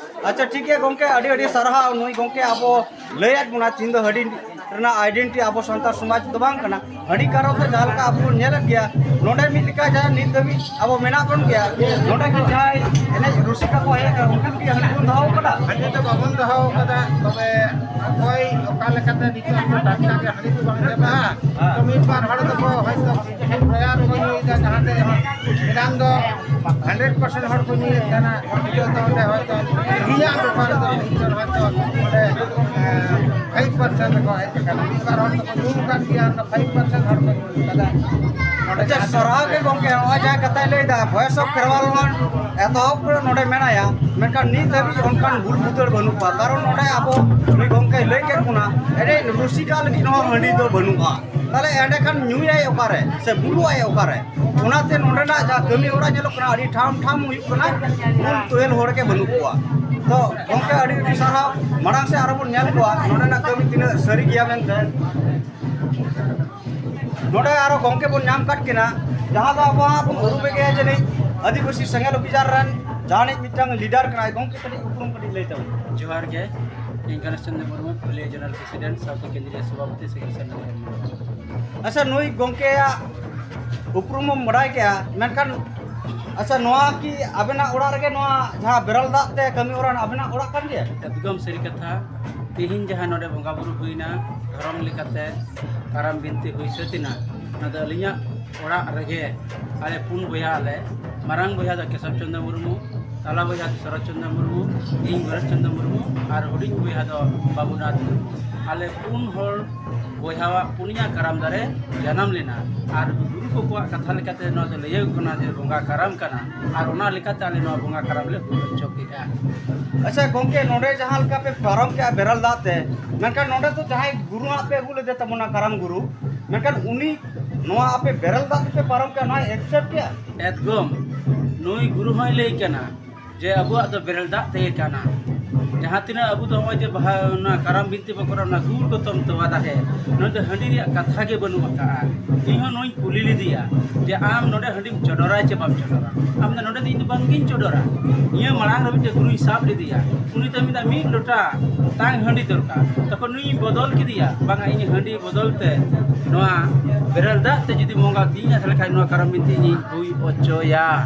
ᱟᱪᱪᱷᱟ ᱴᱷᱤᱠ ᱜᱮᱭᱟ ᱜᱚᱝᱠᱮ, ᱟᱹᱰᱤ ᱟᱹᱰᱤ ᱥᱟᱨᱦᱟᱣ᱾ ᱱᱩᱭ ᱜᱚᱝᱠᱮ ᱟᱵᱚ ᱞᱟᱹᱭᱟᱫ ᱵᱚᱱᱟ ᱛᱤᱦᱤᱧ ᱫᱚ ᱦᱟᱺᱰᱤ ᱨᱮᱱᱟᱜ ᱟᱭᱰᱮᱱᱴᱤᱴᱤ ᱟᱵᱚ ᱥᱟᱱᱛᱟᱲ ᱥᱚᱢᱟᱡᱽ ᱫᱚ ᱵᱟᱝ ᱠᱟᱱᱟ᱾ ᱦᱟᱺᱰᱤ ᱠᱟᱨᱚᱱ ᱛᱮ ᱡᱟᱦᱟᱸ ᱞᱮᱠᱟ ᱟᱵᱚ ᱵᱚᱱ ᱧᱮᱞᱮᱫ ᱜᱮᱭᱟ, ᱱᱚᱰᱮ ᱢᱤᱫ ᱞᱮᱠᱟ ᱡᱟᱦᱟᱸ ᱱᱤᱛ ᱫᱷᱟᱹᱵᱤᱡ ᱟᱵᱚ ᱢᱮᱱᱟᱜ ᱵᱚᱱ ᱜᱮᱭᱟ, ᱱᱚᱰᱮ ᱠᱤ ᱡᱟᱦᱟᱸᱭ ᱮᱱᱮᱡ ᱨᱩᱥᱤᱠᱟ ᱠᱚ ᱦᱮᱡ ᱟᱠᱟᱱᱟ, ᱩᱱᱠᱩ ᱠᱤ ᱦᱟᱺᱰᱤ ᱵᱚᱱ ᱫᱚᱦᱚ ᱟᱠᱟᱫᱟ? ᱦᱟᱺᱰᱤ ᱫᱚ ᱵᱟᱵᱚᱱ ᱫᱚᱦᱚ ᱟᱠᱟᱫᱟ, ᱛᱚᱵᱮ ᱚᱠᱚᱭ ᱚᱠᱟ ᱞᱮᱠᱟᱛᱮ ᱱᱤᱛᱚᱜ ᱟᱵᱚ ᱴᱟᱴᱠᱟ ᱜᱮ ᱦᱟᱺᱰᱤ ᱫᱚ ᱵᱟᱝ ᱪᱟᱵᱟᱜᱼᱟ᱾ ᱛᱚ ᱢᱤᱫ ᱵᱟᱨ ᱦᱚᱲ ᱫᱚᱠᱚ ᱦᱚᱭᱛᱳ ᱵᱨᱚᱭᱟᱨ ᱠᱚ ᱧᱩᱭᱮᱫᱟ, ᱡᱟᱦᱟᱸ ᱛᱮ ᱮᱱᱟᱝ ᱫᱚ ᱦᱟᱱᱰᱨᱮᱰ ᱯᱟᱨᱥᱮᱱᱴ ᱦᱚᱲ ᱠᱚ ᱧᱩᱭᱮᱫ ᱛᱟᱦᱮᱱᱟ, ᱱᱤᱛᱚᱜ ᱫᱚ ᱚᱸᱰᱮ ᱦᱚᱭᱛᱳ ᱤᱧᱟᱹᱜ ᱵᱮᱯᱟᱨ ᱫᱚ ᱱᱤᱛᱚᱜ ᱦᱚᱭᱛᱳ ᱚᱸᱰᱮ ᱯᱷᱟᱭᱤᱵᱷ ᱯᱟᱨᱥᱮᱱᱴ ᱨᱮᱠᱚ ᱦᱮᱡ ᱟᱠᱟᱱᱟ᱾ ᱢᱤᱫ ᱵᱟᱨ ᱦᱚᱲ ᱫᱚᱠᱚ ᱧᱩ ᱟᱠᱟᱫ ᱜᱮᱭᱟ, ᱚᱱᱟ ᱯᱷᱟᱭᱤᱵᱷ ᱯᱟᱨᱥᱮᱱᱴ ᱦᱚᱲ ᱠᱚ ᱧᱩ ᱟᱠᱟᱫᱟ᱾ ᱚᱸᱰᱮ ᱟᱪᱪᱷᱟ, ᱡᱟᱦᱟᱸ ᱥᱟᱨᱦᱟᱣ ᱜᱮ ᱜᱚᱢᱠᱮ, ᱱᱚᱜᱼᱚᱭ ᱡᱟᱦᱟᱸ ᱠᱟᱛᱷᱟᱭ ᱞᱟᱹᱭᱫᱟ, ᱵᱷᱚᱭᱮᱥ ᱚᱯᱷ ᱠᱷᱮᱨᱣᱟᱞ ᱦᱚᱸ ᱮᱛᱚᱦᱚᱵ ᱠᱷᱚᱱ ᱱᱚᱰᱮ ᱢᱮᱱᱟᱭᱟ, ᱢᱮᱱᱠᱷᱟᱱ ᱱᱤᱛ ᱫᱷᱟᱹᱵᱤᱡ ᱚᱱᱠᱟᱱ ᱵᱩᱞ ᱵᱩᱫᱟᱹᱲ ᱵᱟᱹᱱᱩᱜ ᱠᱚᱣᱟ᱾ ᱠᱟᱨᱚᱱ ᱱᱚᱰᱮ ᱟᱵᱚ ᱱᱩᱭ ᱜᱚᱢᱠᱮᱭ ᱞᱟᱹᱭ ᱠᱮᱫ ᱵᱚᱱᱟ, ᱮᱱᱮᱡ ᱨᱩᱥᱤᱠᱟ ᱞᱟᱹᱜᱤᱫ ᱦᱚᱸ ᱦᱟᱺᱰᱤ ᱫᱚ ᱵᱟᱹᱱᱩᱜᱼᱟ᱾ ᱛᱟᱦᱞᱮ ᱮᱸᱰᱮᱠᱷᱟᱱ ᱧᱩᱭᱟᱭ ᱚᱠᱟᱨᱮ ᱥᱮ ᱵᱩᱞᱩᱜᱼᱟᱭ ᱚᱠᱟᱨᱮ? ᱚᱱᱟᱛᱮ ᱱᱚᱰᱮᱱᱟᱜ ᱡᱟᱦᱟᱸ ᱠᱟᱹᱢᱤ ᱦᱚᱨᱟ ᱧᱮᱞᱚᱜ ᱠᱟᱱᱟ, ᱟᱹᱰᱤ ᱴᱷᱟᱢ ᱴᱷᱟᱢ ᱦᱩᱭᱩᱜ ᱠᱟᱱᱟ, ᱵᱩᱞ ᱛᱚᱭᱮᱞ ᱦᱚᱲ ᱜᱮ ᱵᱟᱹᱱᱩᱜ ᱠᱚᱣᱟ᱾ ᱛᱚ ᱜᱚᱢᱠᱮ, ᱟᱹᱰᱤ ᱟᱹᱰᱤ ᱥᱟᱨᱦᱟᱣ᱾ ᱢᱟᱲᱟᱝ ᱥᱮᱫ ᱟᱨᱚ ᱵᱚᱱ ᱧᱮᱞ ᱠᱚᱣᱟ ᱱᱚᱰᱮᱱᱟᱜ ᱠᱟᱹᱢᱤ ᱛᱤᱱᱟᱹᱜ ᱥᱟᱹᱨᱤ ᱜᱮᱭᱟ ᱢᱮᱱᱛᱮ᱾ ᱱᱚᱰᱮ ᱟᱨᱚ ᱜᱚᱢᱠᱮ ᱵᱚᱱ ᱧᱟᱢ ᱠᱟᱫ ᱠᱤᱱᱟ, ᱡᱟᱦᱟᱸ ᱫᱚ ᱟᱵᱚᱣᱟᱜ ᱵᱚᱱ ᱩᱨᱩᱢᱮ ᱜᱮᱭᱟ ᱡᱟᱹᱱᱤᱡ ᱟᱹᱫᱤᱵᱟᱹᱥᱤ ᱥᱮᱸᱜᱮᱞ ᱚᱵᱷᱤᱡᱟᱱ ᱨᱮᱱ ᱡᱟᱦᱟᱱᱤᱡ ᱢᱤᱫᱴᱟᱝ ᱞᱤᱰᱟᱨ ᱠᱟᱱᱟᱭ᱾ ᱜᱚᱢᱠᱮ, ᱠᱟᱹᱴᱤᱡ ᱩᱯᱨᱩᱢ ᱠᱟᱹᱴᱤᱡ ᱞᱟᱹᱭ ᱛᱟᱵᱚᱱ᱾ ᱡᱚᱦᱟᱨ ᱜᱮ, ᱤᱧ ᱜᱚᱱᱮᱥ ᱪᱚᱸᱫᱽᱨᱚ ᱢᱩᱨᱢᱩ, ᱯᱷᱩᱞᱤᱭᱟ ᱡᱮᱱᱟᱨᱟᱞ ᱯᱨᱮᱥᱤᱰᱮᱱᱴ, ᱥᱟᱶᱛᱮ ᱠᱮᱱᱫᱨᱤᱭᱚ ᱥᱚᱵᱷᱟᱯᱚᱛᱤ ᱥᱮᱸᱜᱮᱞ ᱥᱮᱸᱜᱮᱞ᱾ ᱟᱪᱪᱷᱟ, ᱱᱩᱭ ᱜᱚᱢᱠᱮᱭᱟᱜ ᱩᱯᱨᱩᱢ ᱵᱚᱱ ᱵᱟᱲᱟᱭ ᱠᱮᱜᱼᱟ, ᱢᱮᱱᱠᱷᱟᱱ ᱟᱪᱪᱷᱟ, ᱱᱚᱣᱟ ᱠᱤ ᱟᱵᱮᱱᱟᱜ ᱚᱲᱟᱜ ᱨᱮᱜᱮ ᱱᱚᱣᱟ ᱡᱟᱦᱟᱸ ᱵᱮᱨᱮᱞ ᱫᱟᱜ ᱛᱮ ᱠᱟᱹᱢᱤ ᱦᱚᱨᱟ ᱟᱵᱮᱱᱟᱜ ᱚᱲᱟᱜ ᱠᱟᱱ ᱜᱮᱭᱟ? ᱮᱠᱫᱚᱢ ᱥᱟᱹᱨᱤ ᱠᱟᱛᱷᱟ᱾ ᱛᱮᱦᱮᱧ ᱡᱟᱦᱟᱸ ᱱᱚᱰᱮ ᱵᱚᱸᱜᱟ ᱵᱩᱨᱩ ᱦᱩᱭᱱᱟ, ᱫᱷᱚᱨᱚᱢ ᱞᱮᱠᱟᱛᱮ ᱠᱟᱨᱟᱢ ᱵᱤᱱᱛᱤ ᱦᱩᱭ ᱥᱟᱹᱛ ᱮᱱᱟ, ᱚᱱᱟ ᱫᱚ ᱟᱹᱞᱤᱧᱟᱜ ᱚᱲᱟᱜ ᱨᱮᱜᱮ᱾ ᱟᱞᱮ ᱯᱩᱱ ᱵᱚᱭᱦᱟ ᱟᱞᱮ, ᱢᱟᱨᱟᱝ ᱵᱚᱭᱦᱟ ᱫᱚ ᱠᱮᱥᱚᱵ ᱪᱚᱸᱫᱽᱨᱚ ᱢᱩᱨᱢᱩ, ᱛᱟᱞᱟ ᱵᱚᱭᱦᱟ ᱫᱚ ᱥᱚᱨᱚᱛ ᱪᱚᱸᱫᱽᱨᱚ ᱢᱩᱨᱢᱩ, ᱤᱧ ᱜᱚᱱᱮᱥ ᱪᱚᱸᱫᱽᱨᱚ ᱢᱩᱨᱢᱩ ᱟᱨ ᱦᱩᱰᱤᱧ ᱵᱚᱭᱦᱟ ᱫᱚ ᱵᱟᱵᱩᱱᱟᱛᱷ ᱢᱩᱨᱢᱩ᱾ ᱟᱞᱮ ᱯᱩᱱ ᱦᱚᱲ ᱵᱚᱭᱦᱟᱣᱟᱜ ᱯᱩᱱᱭᱟ ᱠᱟᱨᱟᱢ ᱫᱟᱨᱮ ᱡᱟᱱᱟᱢ ᱞᱮᱱᱟ᱾ ᱟᱨ ᱜᱩᱨᱩ ᱠᱚᱠᱚᱣᱟᱜ ᱠᱟᱛᱷᱟ ᱞᱮᱠᱟᱛᱮ ᱱᱚᱣᱟ ᱫᱚ ᱞᱟᱹᱭᱟᱹᱜ ᱠᱟᱱᱟ ᱡᱮ ᱵᱚᱸᱜᱟ ᱠᱟᱨᱟᱢ ᱠᱟᱱᱟ, ᱟᱨ ᱚᱱᱟ ᱞᱮᱠᱟᱛᱮ ᱟᱞᱮ ᱱᱚᱣᱟ ᱵᱚᱸᱜᱟ ᱠᱟᱨᱟᱢ ᱞᱮ ᱦᱩᱭ ᱦᱚᱪᱚ ᱠᱮᱫᱼᱟ᱾ ᱟᱪᱪᱷᱟ ᱜᱚᱢᱠᱮ, ᱱᱚᱰᱮ ᱡᱟᱦᱟᱸ ᱞᱮᱠᱟ ᱯᱮ ᱯᱟᱨᱚᱢ ᱠᱮᱜᱼᱟ ᱵᱮᱨᱮᱞ ᱫᱟᱜ ᱛᱮ, ᱢᱮᱱᱠᱷᱟᱱ ᱱᱚᱰᱮ ᱫᱚ ᱡᱟᱦᱟᱸᱭ ᱜᱩᱨᱩ ᱦᱟᱸᱜ ᱯᱮ ᱟᱹᱜᱩ ᱞᱮᱫᱮ ᱛᱟᱵᱚᱱᱟ, ᱠᱟᱨᱟᱢ ᱜᱩᱨᱩ, ᱢᱮᱱᱠᱷᱟᱱ ᱩᱱᱤ ᱱᱚᱣᱟ ᱟᱯᱮ ᱵᱮᱨᱮᱞ ᱫᱟᱜ ᱛᱮᱯᱮ ᱯᱟᱨᱚᱢ ᱠᱮᱜᱼᱟ, ᱱᱚᱣᱟᱭ ᱮᱠᱥᱮᱯᱴ ᱠᱮᱜᱼᱟ? ᱮᱠᱫᱚᱢ, ᱱᱩᱭ ᱜᱩᱨᱩ ᱦᱚᱸᱭ ᱞᱟᱹᱭ ᱠᱟᱱᱟ ᱡᱮ ᱟᱵᱚᱣᱟᱜ ᱫᱚ ᱵᱮᱨᱮᱞ ᱫᱟᱜ ᱛᱮᱜᱮ ᱠᱟᱱᱟ᱾ ᱡᱟᱦᱟᱸ ᱛᱤᱱᱟᱹᱜ ᱟᱵᱚ ᱫᱚ ᱱᱚᱜᱼᱚᱭ ᱡᱮ ᱵᱟᱦᱟ, ᱚᱱᱟ ᱠᱟᱨᱟᱢ ᱵᱤᱱᱛᱤ ᱵᱚᱱ ᱠᱚᱨᱟᱣ, ᱚᱱᱟ ᱜᱩᱲ ᱜᱚᱛᱚᱢ ᱛᱚᱣᱟ ᱫᱟᱦᱮ, ᱱᱚᱰᱮ ᱦᱟᱺᱰᱤ ᱨᱮᱭᱟᱜ ᱠᱟᱛᱷᱟ ᱜᱮ ᱵᱟᱹᱱᱩᱜ ᱟᱠᱟᱜᱼᱟ᱾ ᱤᱧ ᱦᱚᱸ ᱱᱚᱣᱟᱧ ᱠᱩᱞᱤ ᱞᱮᱫᱮᱭᱟ ᱡᱮ ᱟᱢ ᱱᱚᱰᱮ ᱦᱟᱺᱰᱤᱢ ᱪᱚᱰᱚᱨᱟ ᱪᱮ ᱵᱟᱢ ᱪᱚᱰᱚᱨᱟ? ᱟᱢ ᱫᱚ ᱱᱚᱰᱮ ᱫᱚ ᱤᱧ ᱫᱚ ᱵᱟᱝᱜᱤᱧ ᱪᱚᱰᱚᱨᱟ᱾ ᱱᱤᱭᱟᱹ ᱢᱟᱲᱟᱝ ᱨᱮ ᱢᱤᱫᱴᱮᱱ ᱜᱩᱨᱩᱧ ᱥᱟᱵ ᱞᱮᱫᱮᱭᱟ, ᱩᱱᱤ ᱫᱚ ᱢᱮᱱᱫᱟ ᱢᱤᱫ ᱞᱚᱴᱟ ᱛᱟᱝ ᱦᱟᱺᱰᱤ ᱫᱚᱨᱠᱟᱨ᱾ ᱛᱚᱠᱷᱚᱱ ᱱᱩᱭᱤᱧ ᱵᱚᱫᱚᱞ ᱠᱮᱫᱮᱭᱟ, ᱵᱟᱝᱟ ᱤᱧ ᱦᱟᱺᱰᱤ ᱵᱚᱫᱚᱞ ᱛᱮ ᱱᱚᱣᱟ ᱵᱮᱨᱮᱞ ᱫᱟᱜ ᱛᱮ ᱡᱩᱫᱤ ᱵᱚᱸᱜᱟ ᱛᱤᱧᱟ, ᱛᱟᱦᱞᱮ ᱠᱷᱟᱱ ᱱᱚᱣᱟ ᱠᱟᱨᱟᱢ ᱵᱤᱱᱛᱤ ᱤᱧᱤᱧ ᱦᱩᱭ ᱦᱚᱪᱚᱭᱟ᱾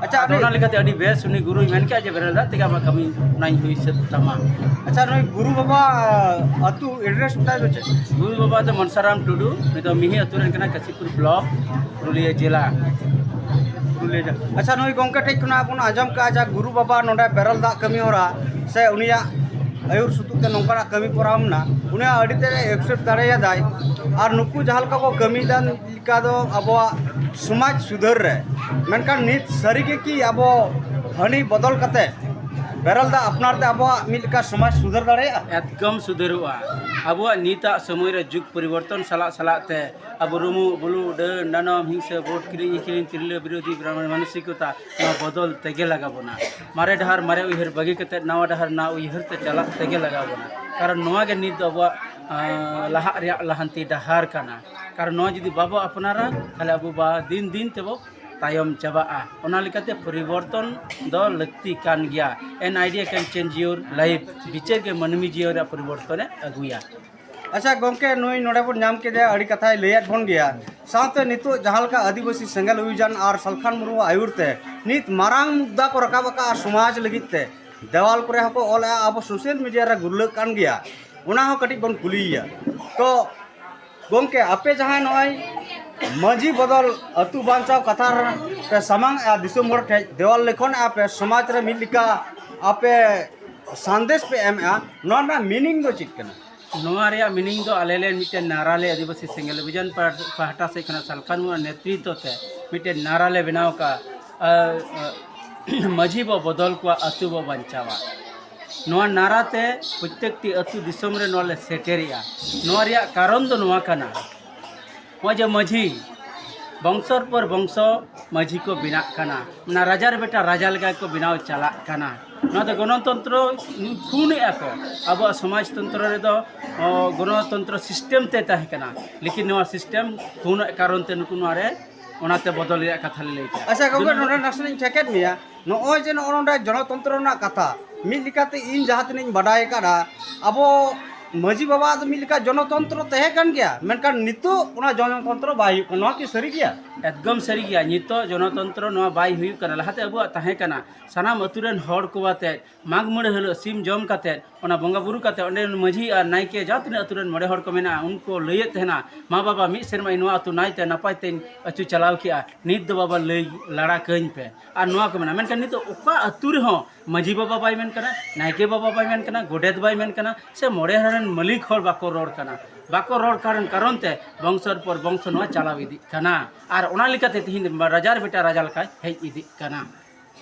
ᱟᱪᱪᱷᱟ, ᱟᱫᱚ ᱟᱹᱰᱤ ᱚᱱᱟ ᱞᱮᱠᱟᱛᱮ ᱟᱹᱰᱤ ᱵᱮᱥ ᱩᱱᱤ ᱜᱩᱨᱩᱭ ᱢᱮᱱ ᱠᱮᱜᱼᱟ ᱡᱮ ᱵᱮᱨᱮᱞ ᱫᱟᱜ ᱛᱮᱜᱮ ᱟᱢᱟᱜ ᱠᱟᱹᱢᱤ ᱚᱱᱟᱧ ᱦᱩᱭ ᱥᱟᱹᱛ ᱛᱟᱢᱟ᱾ ᱟᱪᱪᱷᱟ, ᱱᱩᱭ ᱜᱩᱨᱩ ᱵᱟᱵᱟ ᱟᱹᱛᱩ ᱮᱰᱨᱮᱥ ᱛᱟᱭ ᱫᱚ ᱪᱮᱫ? ᱜᱩᱨᱩ ᱵᱟᱵᱟ ᱫᱚ ᱢᱚᱱᱥᱟᱨᱟᱢ ᱴᱩᱰᱩ, ᱩᱱᱤ ᱫᱚ ᱢᱤᱦᱤ ᱟᱹᱛᱩ ᱨᱮᱱ ᱠᱟᱱᱟᱭ, ᱠᱟᱥᱤᱯᱩᱨ ᱵᱞᱚᱠ, ᱯᱩᱨᱩᱞᱤᱭᱟᱹ ᱡᱮᱞᱟ᱾ ᱯᱩᱨᱩᱞᱤᱭᱟᱹ ᱡᱮᱞᱟ᱾ ᱟᱪᱪᱷᱟ, ᱱᱩᱭ ᱜᱚᱢᱠᱮ ᱴᱷᱮᱡ ᱠᱷᱚᱱᱟᱜ ᱵᱚᱱ ᱟᱸᱡᱚᱢ ᱠᱟᱜᱼᱟ ᱡᱮ ᱜᱩᱨᱩ ᱵᱟᱵᱟ ᱱᱚᱰᱮ ᱵᱮᱨᱮᱞ ᱫᱟᱜ ᱠᱟᱹᱢᱤ ᱦᱚᱨᱟ ᱥᱮ ᱩᱱᱤᱭᱟᱜ ᱟᱹᱭᱩᱨ ᱥᱩᱛᱩᱜ ᱛᱮ ᱱᱚᱝᱠᱟᱱᱟᱜ ᱠᱟᱹᱢᱤ ᱠᱚᱨᱟᱣ ᱢᱮᱱᱟᱜᱼᱟ, ᱩᱱᱤᱭᱟᱜ ᱟᱹᱰᱤ ᱛᱮᱫ ᱮ ᱮᱠᱥᱮᱯᱴ ᱫᱟᱲᱮᱭᱟᱫᱟᱭ᱾ ᱟᱨ ᱱᱩᱠᱩ ᱡᱟᱦᱟᱸ ᱞᱮᱠᱟ ᱠᱚ ᱠᱟᱹᱢᱤᱭᱮᱫᱟ, ᱞᱮᱠᱟ ᱫᱚ ᱟᱵᱚᱣᱟᱜ ᱥᱚᱢᱟᱡᱽ ᱥᱩᱫᱷᱟᱹᱨ ᱨᱮ᱾ ᱢᱮᱱᱠᱷᱟᱱ ᱱᱤᱛ ᱥᱟᱹᱨᱤ ᱜᱮ ᱠᱤ ᱟᱵᱚ ᱦᱟᱺᱰᱤ ᱵᱚᱫᱚᱞ ᱠᱟᱛᱮ ᱵᱮᱨᱮᱞ ᱫᱟᱜ ᱟᱯᱱᱟᱨ ᱛᱮ ᱟᱵᱚᱣᱟᱜ ᱢᱤᱫ ᱞᱮᱠᱟ ᱥᱚᱢᱟᱡᱽ ᱥᱩᱫᱷᱟᱹᱨ ᱫᱟᱲᱮᱭᱟᱜᱼᱟ? ᱮᱠᱫᱚᱢ ᱥᱩᱫᱷᱟᱹᱨᱚᱜᱼᱟ᱾ ᱟᱵᱚᱣᱟᱜ ᱱᱤᱛᱟᱜ ᱥᱚᱢᱚᱭ ᱨᱮ ᱡᱩᱜᱽ ᱯᱚᱨᱤᱵᱚᱨᱛᱚᱱ ᱥᱟᱞᱟᱜ ᱥᱟᱞᱟᱜ ᱛᱮ ᱟᱵᱚ ᱨᱩᱢᱩᱜ ᱵᱩᱞᱩᱜ, ᱰᱟᱹᱱ ᱰᱟᱱᱚᱢ, ᱦᱤᱝᱥᱟᱹ, ᱵᱷᱳᱴ ᱠᱤᱨᱤᱧ ᱟᱹᱠᱷᱨᱤᱧ, ᱛᱤᱨᱞᱟᱹ ᱵᱤᱨᱳᱫᱷᱤ ᱢᱟᱱᱚᱥᱤᱠᱚᱛᱟ, ᱱᱚᱣᱟ ᱵᱚᱫᱚᱞ ᱛᱮᱜᱮ ᱞᱟᱜᱟᱣ ᱵᱚᱱᱟ᱾ ᱢᱟᱨᱮ ᱰᱟᱦᱟᱨ ᱢᱟᱨᱮ ᱩᱭᱦᱟᱹᱨ ᱵᱟᱹᱜᱤ ᱠᱟᱛᱮ ᱱᱟᱣᱟ ᱰᱟᱦᱟᱨ ᱱᱟᱣᱟ ᱩᱭᱦᱟᱹᱨ ᱛᱮ ᱪᱟᱞᱟᱜ ᱛᱮᱜᱮ ᱞᱟᱜᱟᱣ ᱵᱚᱱᱟ᱾ ᱠᱟᱨᱚᱱ ᱱᱚᱣᱟ ᱜᱮ ᱱᱤᱛ ᱫᱚ ᱟᱵᱚᱣᱟᱜ, ᱟᱸ, ᱞᱟᱦᱟᱜ ᱨᱮᱭᱟᱜ ᱞᱟᱦᱟᱱᱛᱤ ᱰᱟᱦᱟᱨ ᱠᱟᱱᱟ᱾ ᱠᱟᱨᱚᱱ ᱱᱚᱣᱟ ᱡᱩᱫᱤ ᱵᱟᱵᱚ ᱟᱯᱱᱟᱨᱟ, ᱛᱟᱦᱚᱞᱮ ᱟᱵᱚ ᱵᱟ ᱫᱤᱱ ᱫᱤᱱ ᱛᱮᱵᱚ ᱛᱟᱭᱚᱢ ᱪᱟᱵᱟᱜᱼᱟ᱾ ᱚᱱᱟ ᱞᱮᱠᱟᱛᱮ ᱯᱚᱨᱤᱵᱚᱨᱛᱚᱱ ᱫᱚ ᱞᱟᱹᱠᱛᱤ ᱠᱟᱱ ᱜᱮᱭᱟ᱾ An idea can change your life. ᱵᱤᱪᱟᱹᱨ ᱜᱮ ᱢᱟᱹᱱᱢᱤ ᱡᱤᱭᱚᱱ ᱨᱮᱭᱟᱜ ᱯᱚᱨᱤᱵᱚᱨᱛᱚᱱᱮ ᱟᱹᱜᱩᱭᱟ᱾ ᱟᱪᱪᱷᱟ ᱜᱚᱢᱠᱮ, ᱱᱩᱭ ᱱᱚᱰᱮ ᱵᱚᱱ ᱧᱟᱢ ᱠᱮᱫᱮᱭᱟ, ᱟᱹᱰᱤ ᱠᱟᱛᱷᱟᱭ ᱞᱟᱹᱭᱟᱫ ᱵᱚᱱ ᱜᱮᱭᱟ᱾ ᱥᱟᱶᱛᱮ ᱱᱤᱛᱚᱜ ᱡᱟᱦᱟᱸ ᱞᱮᱠᱟ ᱟᱹᱫᱤᱵᱟᱹᱥᱤ ᱥᱮᱸᱜᱮᱞ ᱚᱵᱷᱤᱡᱟᱱ ᱟᱨ ᱥᱟᱞᱠᱷᱟᱱ ᱢᱩᱨᱢᱩ ᱟᱹᱭᱩᱨ ᱛᱮ ᱱᱤᱛ ᱢᱟᱨᱟᱝ ᱢᱩᱫᱽᱫᱟ ᱠᱚ ᱨᱟᱠᱟᱵ ᱟᱠᱟᱫᱼᱟ ᱥᱚᱢᱟᱡᱽ ᱞᱟᱹᱜᱤᱫ ᱛᱮ, ᱫᱮᱣᱟᱞ ᱠᱚᱨᱮ ᱦᱚᱸᱠᱚ ᱚᱞᱮᱫᱼᱟ, ᱟᱵᱚ ᱥᱳᱥᱟᱞ ᱢᱤᱰᱤᱭᱟ ᱨᱮ ᱜᱩᱨᱞᱟᱹᱜ ᱠᱟᱱ ᱜᱮᱭᱟ, ᱚᱱᱟ ᱦᱚᱸ ᱠᱟᱹᱴᱤᱡ ᱵᱚᱱ ᱠᱩᱞᱤᱭᱮᱭᱟ᱾ ᱛᱚ ᱜᱚᱢᱠᱮ, ᱟᱯᱮ ᱡᱟᱦᱟᱸᱭ ᱱᱚᱜᱼᱚᱭ ᱢᱟᱹᱡᱷᱤ ᱵᱚᱫᱚᱞ ᱟᱹᱛᱩ ᱵᱟᱧᱪᱟᱣ ᱠᱟᱛᱷᱟ ᱯᱮ ᱥᱟᱢᱟᱝ ᱮᱜᱼᱟ, ᱫᱤᱥᱚᱢ ᱦᱚᱲ ᱴᱷᱮᱱ ᱫᱮᱣᱟᱞ ᱞᱮᱠᱷᱚᱱ ᱮᱜᱼᱟ ᱯᱮ, ᱥᱚᱢᱟᱡᱽ ᱨᱮ ᱢᱤᱫ ᱞᱮᱠᱟ ᱟᱯᱮ ᱥᱟᱸᱫᱮᱥ ᱯᱮ ᱮᱢ ᱮᱜᱼᱟ, ᱱᱚᱣᱟ ᱨᱮᱱᱟᱜ ᱢᱤᱱᱤᱝ ᱫᱚ ᱪᱮᱫ ᱠᱟᱱᱟ? ᱱᱚᱣᱟ ᱨᱮᱭᱟᱜ ᱢᱤᱱᱤᱝ ᱫᱚ ᱟᱞᱮ ᱞᱮ ᱢᱤᱫᱴᱮᱱ ᱱᱟᱨᱟ ᱞᱮ, ᱟᱹᱫᱤᱵᱟᱹᱥᱤ ᱥᱮᱸᱜᱮᱞ ᱚᱵᱷᱤᱡᱟᱱ ᱯᱟᱦ-, ᱯᱟᱦᱴᱟ ᱥᱮᱫ ᱠᱷᱚᱱᱟᱜ ᱥᱟᱞᱠᱷᱟᱱ ᱢᱩᱨᱢᱩ ᱱᱮᱛᱨᱤᱛᱵ ᱛᱮ ᱢᱤᱫᱴᱮᱱ ᱱᱟᱨᱟ ᱞᱮ ᱵᱮᱱᱟᱣ ᱟᱠᱟᱫᱼᱟ, ᱟᱨ, ᱟᱨ, ᱢᱟᱹᱡᱷᱤ ᱵᱚ ᱵᱚᱫᱚᱞ ᱠᱚᱣᱟ, ᱟᱹᱛᱩ ᱵᱚ ᱵᱟᱧᱪᱟᱣᱟ᱾ ᱱᱚᱣᱟ ᱱᱟᱨᱟ ᱛᱮ ᱯᱨᱚᱛᱮᱠᱴᱤ ᱟᱹᱛᱩ ᱫᱤᱥᱚᱢ ᱨᱮ ᱱᱚᱣᱟ ᱞᱮ ᱥᱮᱴᱮᱨᱮᱜᱼᱟ᱾ ᱱᱚᱣᱟ ᱨᱮᱭᱟᱜ ᱠᱟᱨᱚᱱ ᱫᱚ ᱱᱚᱣᱟ ᱠᱟᱱᱟ, ᱱᱚᱜᱼᱚᱭ ᱡᱮ ᱢᱟᱹᱡᱷᱤ ᱵᱚᱝᱥᱚᱨ ᱯᱚᱨ ᱵᱚᱝᱥᱚ ᱢᱟᱹᱡᱷᱤ ᱠᱚ ᱵᱮᱱᱟᱜ ᱠᱟᱱᱟ, ᱚᱱᱟ ᱨᱟᱡᱟᱨ ᱵᱮᱴᱟ ᱨᱟᱡᱟ ᱞᱮᱠᱟ ᱠᱚ ᱵᱮᱱᱟᱣ ᱪᱟᱞᱟᱜ ᱠᱟᱱᱟ᱾ ᱱᱚᱣᱟ ᱫᱚ ᱜᱚᱱᱚᱛᱚᱱᱛᱨᱚ ᱠᱷᱩᱱᱮᱜᱼᱟ ᱠᱚ᱾ ᱟᱵᱚᱣᱟᱜ ᱥᱚᱢᱟᱡᱽᱛᱚᱱᱛᱨᱚ ᱨᱮᱫᱚ, ᱚ, ᱜᱚᱱᱚᱛᱚᱱᱛᱨᱚ ᱥᱤᱥᱴᱮᱢ ᱛᱮ ᱛᱟᱦᱮᱸ ᱠᱟᱱᱟ, ᱞᱮᱠᱤᱱ ᱱᱚᱣᱟ ᱥᱤᱥᱴᱮᱢ ᱠᱷᱩᱱᱮᱜ ᱠᱟᱨᱚᱱ ᱛᱮ ᱱᱩᱠᱩ ᱱᱚᱣᱟ ᱨᱮ, ᱚᱱᱟᱛᱮ ᱵᱚᱫᱚᱞ ᱨᱮᱭᱟᱜ ᱠᱟᱛᱷᱟ ᱞᱮ ᱞᱟᱹᱭ ᱠᱮᱫᱟ᱾ ᱟᱪᱪᱷᱟ ᱜᱚᱢᱠᱮ, ᱫᱩ ᱱᱚᱰᱮ ᱱᱚᱢᱵᱚᱨ ᱱᱟᱥᱮᱱᱟᱜ ᱤᱧ ᱪᱮᱠᱮᱫ ᱢᱮᱭᱟ, ᱱᱚᱜᱼᱚᱭ ᱡᱮ ᱱᱚᱜᱼᱚ ᱱᱚᱰᱮ ᱜᱚᱱᱚᱛᱚᱱᱛᱨᱚ ᱨᱮᱱᱟᱜ ᱠᱟᱛᱷᱟ, ᱢᱤᱫ ᱞᱮᱠᱟᱛᱮ ᱤᱧ ᱡᱟᱦᱟᱸ ᱛᱤᱱᱟᱹᱜ ᱤᱧ ᱵᱟᱰᱟᱭ ᱟᱠᱟᱫᱼᱟ, ᱟᱵᱚ ᱢᱟᱹᱡᱷᱤ ᱵᱟᱵᱟᱣᱟᱜ ᱫᱚ ᱢᱤᱫ ᱞᱮᱠᱟ ᱜᱚᱱᱚᱛᱚᱱᱛᱨᱚ ᱛᱟᱦᱮᱸ ᱠᱟᱱ ᱜᱮᱭᱟ, ᱢᱮᱱᱠᱷᱟᱱ ᱱᱤᱛᱚᱜ ᱚᱱᱟ ᱜᱚᱱᱚᱛᱚᱱᱛᱨᱚ ᱵᱟᱭ ᱦᱩᱭᱩᱜ ᱠᱟᱱᱟ᱾ ᱱᱚᱣᱟ ᱠᱤ ᱥᱟᱹᱨᱤ ᱜᱮᱭᱟ? ᱮᱠᱫᱚᱢ ᱥᱟᱹᱨᱤ ᱜᱮᱭᱟ᱾ ᱱᱤᱛᱚᱜ ᱜᱚᱱᱚᱛᱚᱱᱛᱨᱚ ᱱᱚᱣᱟ ᱵᱟᱭ ᱦᱩᱭᱩᱜ ᱠᱟᱱᱟ᱾ ᱞᱟᱦᱟᱛᱮ ᱟᱵᱚᱣᱟᱜ ᱛᱟᱦᱮᱸ ᱠᱟᱱᱟ, ᱥᱟᱱᱟᱢ ᱟᱹᱛᱩ ᱨᱮᱱ ᱦᱚᱲ ᱠᱚ ᱟᱛᱮ ᱢᱟᱜᱽ ᱢᱚᱬᱮ ᱦᱤᱞᱳᱜ ᱥᱤᱢ ᱡᱚᱢ ᱠᱟᱛᱮ, ᱚᱱᱟ ᱵᱚᱸᱜᱟ ᱵᱩᱨᱩ ᱠᱟᱛᱮ, ᱚᱸᱰᱮ ᱢᱟᱹᱡᱷᱤ ᱟᱨ ᱱᱟᱭᱠᱮ ᱡᱟᱦᱟᱸ ᱛᱤᱱᱟᱹᱜ ᱟᱹᱛᱩ ᱨᱮᱱ ᱢᱚᱬᱮ ᱦᱚᱲ ᱠᱚ ᱢᱮᱱᱟᱜᱼᱟ, ᱩᱱᱠᱩ ᱠᱚ ᱞᱟᱹᱭᱮᱫ ᱛᱟᱦᱮᱱᱟ, "ᱢᱟ ᱵᱟᱵᱟ, ᱢᱤᱫ ᱥᱮᱨᱢᱟ ᱤᱧ ᱱᱚᱣᱟ ᱟᱹᱛᱩ ᱱᱟᱭᱛᱮ ᱱᱟᱯᱟᱭ ᱛᱮᱧ ᱟᱹᱪᱩ ᱪᱟᱞᱟᱣ ᱠᱮᱜᱼᱟ, ᱱᱤᱛ ᱫᱚ ᱵᱟᱵᱟ ᱞᱟᱹᱭ ᱞᱟᱲᱟ ᱠᱟᱹᱧ ᱯᱮ᱾" ᱟᱨ ᱱᱚᱣᱟ ᱠᱚ ᱢᱮᱱᱟ, ᱢᱮᱱᱠᱷᱟᱱ ᱱᱤᱛᱚᱜ ᱚᱠᱟ ᱟᱹᱛᱩ ᱨᱮᱦᱚᱸ ᱢᱟᱹᱡᱷᱤ ᱵᱟᱵᱟ ᱵᱟᱭ ᱢᱮᱱ ᱠᱟᱱᱟ, ᱱᱟᱭᱠᱮ ᱵᱟᱵᱟ ᱵᱟᱭ ᱢᱮᱱ ᱠᱟᱱᱟ, ᱜᱚᱰᱮᱛ ᱵᱟᱭ ᱢᱮᱱ ᱠᱟᱱᱟ, ᱥᱮ ᱢᱚᱬᱮ ᱦᱚᱲ ᱨᱮᱱ ᱢᱟᱹᱞᱤᱠ ᱦᱚᱲ ᱵᱟᱠᱚ ᱨᱚᱲ ᱠᱟᱱᱟ᱾ ᱵᱟᱠᱚ ᱨᱚᱲ ᱠᱟᱨᱚᱱ, ᱠᱟᱨᱚᱱ ᱛᱮ ᱵᱚᱝᱥᱚᱨ ᱯᱚᱨ ᱵᱚᱝᱥᱚ ᱱᱚᱣᱟ ᱪᱟᱞᱟᱣ ᱤᱫᱤᱜ ᱠᱟᱱᱟ᱾ ᱟᱨ ᱚᱱᱟ ᱞᱮᱠᱟᱛᱮ ᱛᱮᱦᱮᱧ ᱨᱟᱡᱟᱨ ᱵᱮᱴᱟ ᱨᱟᱡᱟ ᱞᱮᱠᱟᱭ ᱦᱮᱡ ᱤᱫᱤᱜ ᱠᱟᱱᱟ᱾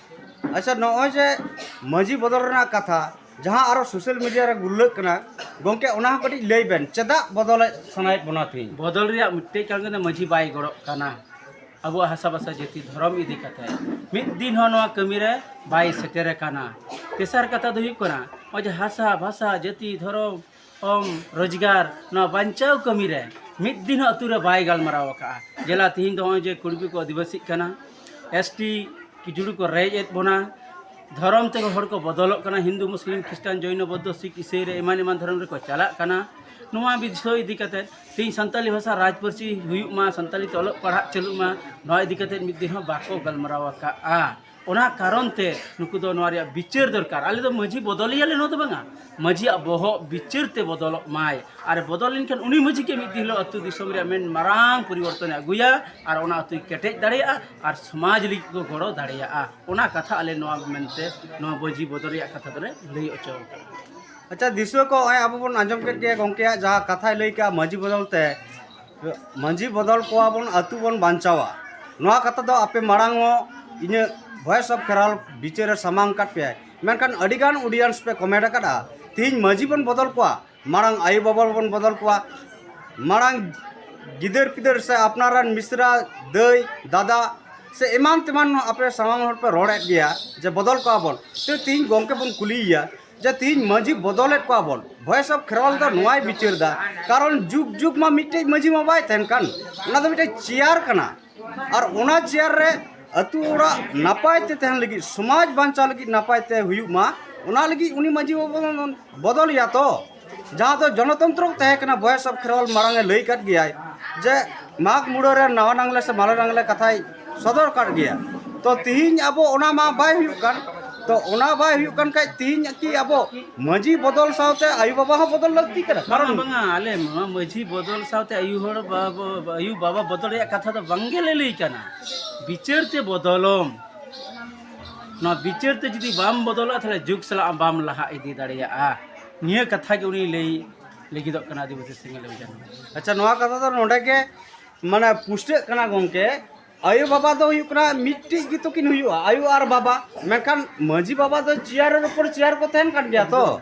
ᱟᱪᱪᱷᱟ, ᱱᱚᱜᱼᱚᱭ ᱡᱮ ᱢᱟᱹᱡᱷᱤ ᱵᱚᱫᱚᱞ ᱨᱮᱱᱟᱜ ᱠᱟᱛᱷᱟ, ᱡᱟᱦᱟᱸ ᱟᱨᱚ ᱥᱳᱥᱟᱞ ᱢᱤᱰᱤᱭᱟ ᱨᱮ ᱜᱩᱨᱞᱟᱹᱜ ᱠᱟᱱᱟ, ᱜᱚᱢᱠᱮ, ᱚᱱᱟ ᱦᱚᱸ ᱠᱟᱹᱴᱤᱡ ᱞᱟᱹᱭ ᱵᱮᱱ, ᱪᱮᱫᱟᱜ ᱵᱚᱫᱚᱞᱮᱫ ᱥᱟᱱᱟᱭᱮᱫ ᱵᱚᱱᱟ ᱛᱮᱦᱮᱧ? ᱵᱚᱫᱚᱞ ᱨᱮᱭᱟᱜ ᱢᱤᱫᱴᱮᱡ ᱠᱟᱨᱚᱱ ᱠᱟᱱᱟ, ᱢᱟᱹᱡᱷᱤ ᱵᱟᱭ ᱜᱚᱲᱚᱜ ᱠᱟᱱᱟ᱾ ᱟᱵᱚᱣᱟᱜ ᱦᱟᱥᱟ ᱵᱷᱟᱥᱟ ᱡᱟᱹᱛᱤ ᱫᱷᱚᱨᱚᱢ ᱤᱫᱤ ᱠᱟᱛᱮ ᱢᱤᱫ ᱫᱤᱱ ᱦᱚᱸ ᱱᱚᱣᱟ ᱠᱟᱹᱢᱤ ᱨᱮ ᱵᱟᱭ ᱥᱮᱴᱮᱨ ᱟᱠᱟᱱᱟ᱾ ᱛᱮᱥᱟᱨ ᱠᱟᱛᱷᱟ ᱫᱚ ᱦᱩᱭᱩᱜ ᱠᱟᱱᱟ, ᱱᱚᱜᱼᱚᱭ ᱡᱮ ᱦᱟᱥᱟ ᱵᱷᱟᱥᱟ ᱡᱟᱹᱛᱤ ᱫᱷᱚᱨᱚᱢ ᱚᱢ, ᱨᱳᱡᱽᱜᱟᱨ, ᱱᱚᱣᱟ ᱵᱟᱧᱪᱟᱣ ᱠᱟᱹᱢᱤ ᱨᱮ ᱢᱤᱫ ᱫᱤᱱ ᱦᱚᱸ ᱟᱹᱛᱩ ᱨᱮ ᱵᱟᱭ ᱜᱟᱞᱢᱟᱨᱟᱣ ᱟᱠᱟᱫᱼᱟ᱾ ᱡᱮᱞᱟ ᱛᱤᱦᱤᱧ ᱫᱚ ᱱᱚᱜᱼᱚᱭ ᱡᱮ ᱠᱩᱲᱵᱤ ᱠᱚ ᱟᱹᱫᱤᱵᱟᱹᱥᱤᱜ ᱠᱟᱱᱟ, ᱮᱥ ᱴᱤ ᱠᱤᱪᱩᱲᱤ ᱠᱚ ᱨᱮᱡ ᱮᱫ ᱵᱚᱱᱟ, ᱫᱷᱚᱨᱚᱢ ᱛᱮᱜᱮ ᱦᱚᱲ ᱠᱚ ᱵᱚᱫᱚᱞᱚᱜ ᱠᱟᱱᱟ, ᱦᱤᱱᱫᱩ ᱢᱩᱥᱞᱤᱢ ᱠᱷᱨᱤᱥᱴᱟᱱ ᱡᱚᱭᱱᱚ ᱵᱚᱫᱽᱫᱷᱚ ᱥᱤᱠᱷ ᱤᱥᱟᱹᱭ ᱨᱮ ᱮᱢᱟᱱ ᱮᱢᱟᱱ ᱫᱷᱚᱨᱚᱢ ᱨᱮᱠᱚ ᱪᱟᱞᱟᱜ ᱠᱟᱱᱟ᱾ ᱱᱚᱣᱟ ᱵᱤᱥᱚᱭ ᱤᱫᱤ ᱠᱟᱛᱮ ᱛᱤᱦᱤᱧ ᱥᱟᱱᱛᱟᱞᱤ ᱵᱷᱟᱥᱟ ᱨᱟᱡᱽ ᱯᱟᱹᱨᱥᱤ ᱦᱩᱭᱩᱜ ᱢᱟ, ᱥᱟᱱᱛᱟᱞᱤ ᱛᱮ ᱚᱞᱚᱜ ᱯᱟᱲᱦᱟᱜ ᱪᱟᱹᱞᱩᱜ ᱢᱟ, ᱱᱚᱣᱟ ᱤᱫᱤ ᱠᱟᱛᱮ ᱢᱤᱫ ᱫᱤᱱ ᱦᱚᱸ ᱵᱟᱠᱚ ᱜᱟᱞᱢᱟᱨᱟᱣ ᱟᱠᱟᱫᱼᱟ᱾ ᱚᱱᱟ ᱠᱟᱨᱚᱱ ᱛᱮ ᱱᱩᱠᱩ ᱫᱚ ᱱᱚᱣᱟ ᱨᱮᱭᱟᱜ ᱵᱤᱪᱟᱹᱨ ᱫᱚᱨᱠᱟᱨ᱾ ᱟᱞᱮ ᱫᱚ ᱢᱟᱹᱡᱷᱤ ᱵᱚᱫᱚᱞᱮᱭᱟᱞᱮ, ᱱᱚᱣᱟ ᱫᱚ ᱵᱟᱝᱟ, ᱢᱟᱹᱡᱷᱤᱭᱟᱜ ᱵᱚᱦᱚᱜ ᱵᱤᱪᱟᱹᱨ ᱛᱮ ᱵᱚᱫᱚᱞᱚᱜ ᱢᱟᱭ᱾ ᱟᱨ ᱵᱚᱫᱚᱞ ᱞᱮᱱᱠᱷᱟᱱ ᱩᱱᱤ ᱢᱟᱹᱡᱷᱤ ᱜᱮ ᱢᱤᱫ ᱫᱤᱱ ᱦᱤᱞᱳᱜ ᱟᱹᱛᱩ ᱫᱤᱥᱚᱢ ᱨᱮᱭᱟᱜ ᱢᱮᱱ ᱢᱟᱨᱟᱝ ᱯᱚᱨᱤᱵᱚᱨᱛᱚᱱᱮ ᱟᱹᱜᱩᱭᱟ ᱟᱨ ᱚᱱᱟ ᱟᱹᱛᱩᱭ ᱠᱮᱴᱮᱡ ᱫᱟᱲᱮᱭᱟᱜᱼᱟ ᱟᱨ ᱥᱚᱢᱟᱡᱽ ᱞᱟᱹᱜᱤᱫ ᱠᱚ ᱜᱚᱲᱚ ᱫᱟᱲᱮᱭᱟᱜᱼᱟ᱾ ᱚᱱᱟ ᱠᱟᱛᱷᱟ ᱟᱞᱮ ᱱᱚᱣᱟ ᱢᱮᱱᱛᱮ ᱱᱚᱣᱟ ᱢᱟᱹᱡᱷᱤ ᱵᱚᱫᱚᱞ ᱨᱮᱭᱟᱜ ᱠᱟᱛᱷᱟ ᱫᱚᱞᱮ ᱞᱟᱹᱭ ᱦᱚᱪᱚ ᱠᱟᱫᱟ᱾ ᱟᱪᱪᱷᱟ, ᱫᱤᱥᱩᱣᱟᱹ ᱠᱚ, ᱱᱚᱜᱼᱚᱭ ᱟᱵᱚ ᱵᱚᱱ ᱟᱸᱡᱚᱢ ᱠᱮᱫ ᱜᱮᱭᱟ ᱜᱚᱢᱠᱮᱭᱟᱜ ᱡᱟᱦᱟᱸ ᱠᱟᱛᱷᱟᱭ ᱞᱟᱹᱭ ᱠᱮᱜᱼᱟ, ᱢᱟᱹᱡᱷᱤ ᱵᱚᱫᱚᱞ ᱛᱮ, ᱢᱟᱹᱡᱷᱤ ᱵᱚᱫᱚᱞ ᱠᱚᱣᱟ ᱵᱚᱱ, ᱟᱹᱛᱩ ᱵᱚᱱ ᱵᱟᱧᱪᱟᱣᱟ᱾ ᱱᱚᱣᱟ ᱠᱟᱛᱷᱟ ᱫᱚ ᱟᱯᱮ ᱢᱟᱲᱟᱝ ᱦᱚᱸ ᱤᱧᱟᱹᱜ Voice of Kherwal ᱵᱤᱪᱟᱹᱨ ᱨᱮ ᱥᱟᱢᱟᱝ ᱟᱠᱟᱫ ᱯᱮᱭᱟᱭ, ᱢᱮᱱᱠᱷᱟᱱ ᱟᱹᱰᱤᱜᱟᱱ audience ᱯᱮ comment ᱟᱠᱟᱫᱼᱟ, ᱛᱤᱦᱤᱧ ᱢᱟᱹᱡᱷᱤ ᱵᱚᱱ ᱵᱚᱫᱚᱞ ᱠᱚᱣᱟ, ᱢᱟᱲᱟᱝ ᱟᱭᱳ ᱵᱟᱵᱟ ᱵᱚᱱ ᱵᱚᱫᱚᱞ ᱠᱚᱣᱟ, ᱢᱟᱲᱟᱝ ᱜᱤᱫᱟᱹᱨ ᱯᱤᱫᱟᱹᱨ ᱥᱮ ᱟᱯᱱᱟᱨ ᱨᱮᱱ ᱢᱤᱥᱨᱟ, ᱫᱟᱹᱭ, ᱫᱟᱫᱟ ᱥᱮ ᱮᱢᱟᱱ ᱛᱮᱢᱟᱱ ᱟᱯᱮ ᱥᱟᱢᱟᱝ ᱦᱚᱲ ᱯᱮ ᱨᱚᱲᱮᱫ ᱜᱮᱭᱟ ᱡᱮ ᱵᱚᱫᱚᱞ ᱠᱚᱣᱟ ᱵᱚᱱ᱾ ᱛᱚ ᱛᱤᱦᱤᱧ ᱜᱚᱢᱠᱮ ᱵᱚᱱ ᱠᱩᱞᱤᱭᱮᱭᱟ ᱡᱮ ᱛᱤᱦᱤᱧ ᱢᱟᱹᱡᱷᱤ ᱵᱚᱫᱚᱞᱮᱫ ᱠᱚᱣᱟ ᱵᱚᱱ, Voice of Kherwal ᱫᱚ ᱱᱚᱣᱟᱭ ᱵᱤᱪᱟᱹᱨ ᱮᱫᱟ, ᱠᱟᱨᱚᱱ ᱡᱩᱜᱽ ᱡᱩᱜᱽ ᱢᱟ ᱢᱤᱫᱴᱮᱡ ᱢᱟᱹᱡᱷᱤ ᱢᱟ ᱵᱟᱭ ᱛᱟᱦᱮᱱ ᱠᱟᱱ, ᱚᱱᱟ ᱫᱚ ᱢᱤᱫᱴᱮᱡ chair ᱠᱟᱱᱟ᱾ ᱟᱨ ᱚᱱᱟ chair ᱨᱮ ᱟᱹᱛᱩ ᱚᱲᱟᱜ ᱱᱟᱯᱟᱭ ᱛᱮ ᱛᱟᱦᱮᱱ ᱞᱟᱹᱜᱤᱫ, ᱥᱚᱢᱟᱡᱽ ᱵᱟᱧᱪᱟᱣ ᱞᱟᱹᱜᱤᱫ, ᱱᱟᱯᱟᱭ ᱛᱮ ᱦᱩᱭᱩᱜ ᱢᱟ, ᱚᱱᱟ ᱞᱟᱹᱜᱤᱫ ᱩᱱᱤ ᱢᱟᱹᱡᱷᱤ ᱵᱟᱵᱟ ᱵᱚᱱ ᱵᱚᱫᱚᱞᱮᱭᱟ ᱛᱚ᱾ ᱡᱟᱦᱟᱸ ᱫᱚ ᱡᱚᱱᱚᱛᱚᱱᱛᱨᱚ ᱛᱟᱦᱮᱸ ᱠᱟᱱᱟ, Voice of Kherwal ᱢᱟᱲᱟᱝ ᱮ ᱞᱟᱹᱭ ᱠᱟᱫ ᱜᱮᱭᱟᱭ ᱡᱮ ᱢᱟᱜᱽ ᱢᱩᱲᱟᱹ ᱨᱮ ᱱᱟᱣᱟ ᱱᱟᱝᱞᱮ ᱥᱮ ᱢᱟᱨᱮ ᱱᱟᱝᱞᱮ ᱠᱟᱛᱷᱟᱭ ᱥᱚᱫᱚᱨ ᱠᱟᱫ ᱜᱮᱭᱟ᱾ ᱛᱚ ᱛᱤᱦᱤᱧ ᱟᱵᱚ ᱚᱱᱟ ᱢᱟ ᱵᱟᱭ ᱦᱩᱭᱩᱜ ᱠᱟᱱ, ᱛᱚ ᱚᱱᱟ ᱵᱟᱭ ᱦᱩᱭᱩᱜ ᱠᱟᱱ ᱠᱷᱟᱡ ᱛᱤᱦᱤᱧ ᱠᱤ ᱟᱵᱚ ᱢᱟᱹᱡᱷᱤ ᱵᱚᱫᱚᱞ ᱥᱟᱶᱛᱮ ᱟᱭᱳ ᱵᱟᱵᱟ ᱦᱚᱸ ᱵᱚᱫᱚᱞ ᱞᱟᱹᱠᱛᱤ ᱠᱟᱱᱟ? ᱵᱟᱝᱟ, ᱠᱟᱨᱚᱱ ᱵᱟᱝᱟ, ᱟᱞᱮ ᱱᱚᱣᱟ ᱢᱟᱹᱡᱷᱤ ᱵᱚᱫᱚᱞ ᱥᱟᱶᱛᱮ ᱟᱭᱳ ᱦᱚᱲ ᱵᱟ-, ᱵᱟ-, ᱟᱭᱳ ᱵᱟᱵᱟ ᱵᱚᱫᱚᱞ ᱨᱮᱭᱟᱜ ᱠᱟᱛᱷᱟ ᱫᱚ ᱵᱟᱝ ᱜᱮᱞᱮ ᱞᱟᱹᱭ ᱠᱟᱱᱟ᱾ ᱵᱤᱪᱟᱹᱨ ᱛᱮ ᱵᱚᱫᱚᱞᱚᱢ᱾ ᱱᱚᱣᱟ ᱵᱤᱪᱟᱹᱨ ᱛᱮ ᱡᱩᱫᱤ ᱵᱟᱢ ᱵᱚᱫᱚᱞᱚᱜᱼᱟ, ᱛᱟᱦᱞᱮ ᱡᱩᱜᱽ ᱥᱟᱞᱟᱜ ᱵᱟᱢ ᱞᱟᱦᱟ ᱤᱫᱤ ᱫᱟᱲᱮᱭᱟᱜᱼᱟ᱾ ᱱᱤᱭᱟᱹ ᱠᱟᱛᱷᱟ ᱜᱮ ᱩᱱᱤ ᱞᱟᱹᱭ ᱞᱟᱹᱜᱤᱫᱚᱜ ᱠᱟᱱᱟ ᱟᱹᱫᱤᱵᱟᱹᱥᱤ ᱥᱮᱸᱜᱮᱞ ᱚᱵᱷᱤᱡᱟᱱ᱾ ᱟᱪᱪᱷᱟ, ᱱᱚᱣᱟ ᱠᱟᱛᱷᱟ ᱫᱚ ᱱᱚᱰᱮ ᱜᱮ ᱢᱟᱱᱮ ᱯᱩᱥᱴᱟᱹᱜ ᱠᱟᱱᱟ ᱜᱚᱢᱠᱮ, ᱟᱭᱳ ᱵᱟᱵᱟ ᱫᱚ ᱦᱩᱭᱩᱜ ᱠᱟᱱᱟ ᱢᱤᱫᱴᱤᱡ ᱜᱮᱛᱚ ᱠᱤᱱ ᱦᱩᱭᱩᱜᱼᱟ, ᱟᱭᱳ ᱟᱨ ᱵᱟᱵᱟ᱾ ᱢᱮᱱᱠᱷᱟᱱ ᱢᱟᱹᱡᱷᱤ ᱵᱟᱵᱟ ᱫᱚ chair ᱩᱯᱚᱨ chair ᱠᱚ ᱛᱟᱦᱮᱱ ᱠᱟᱱ ᱜᱮᱭᱟ ᱛᱚ᱾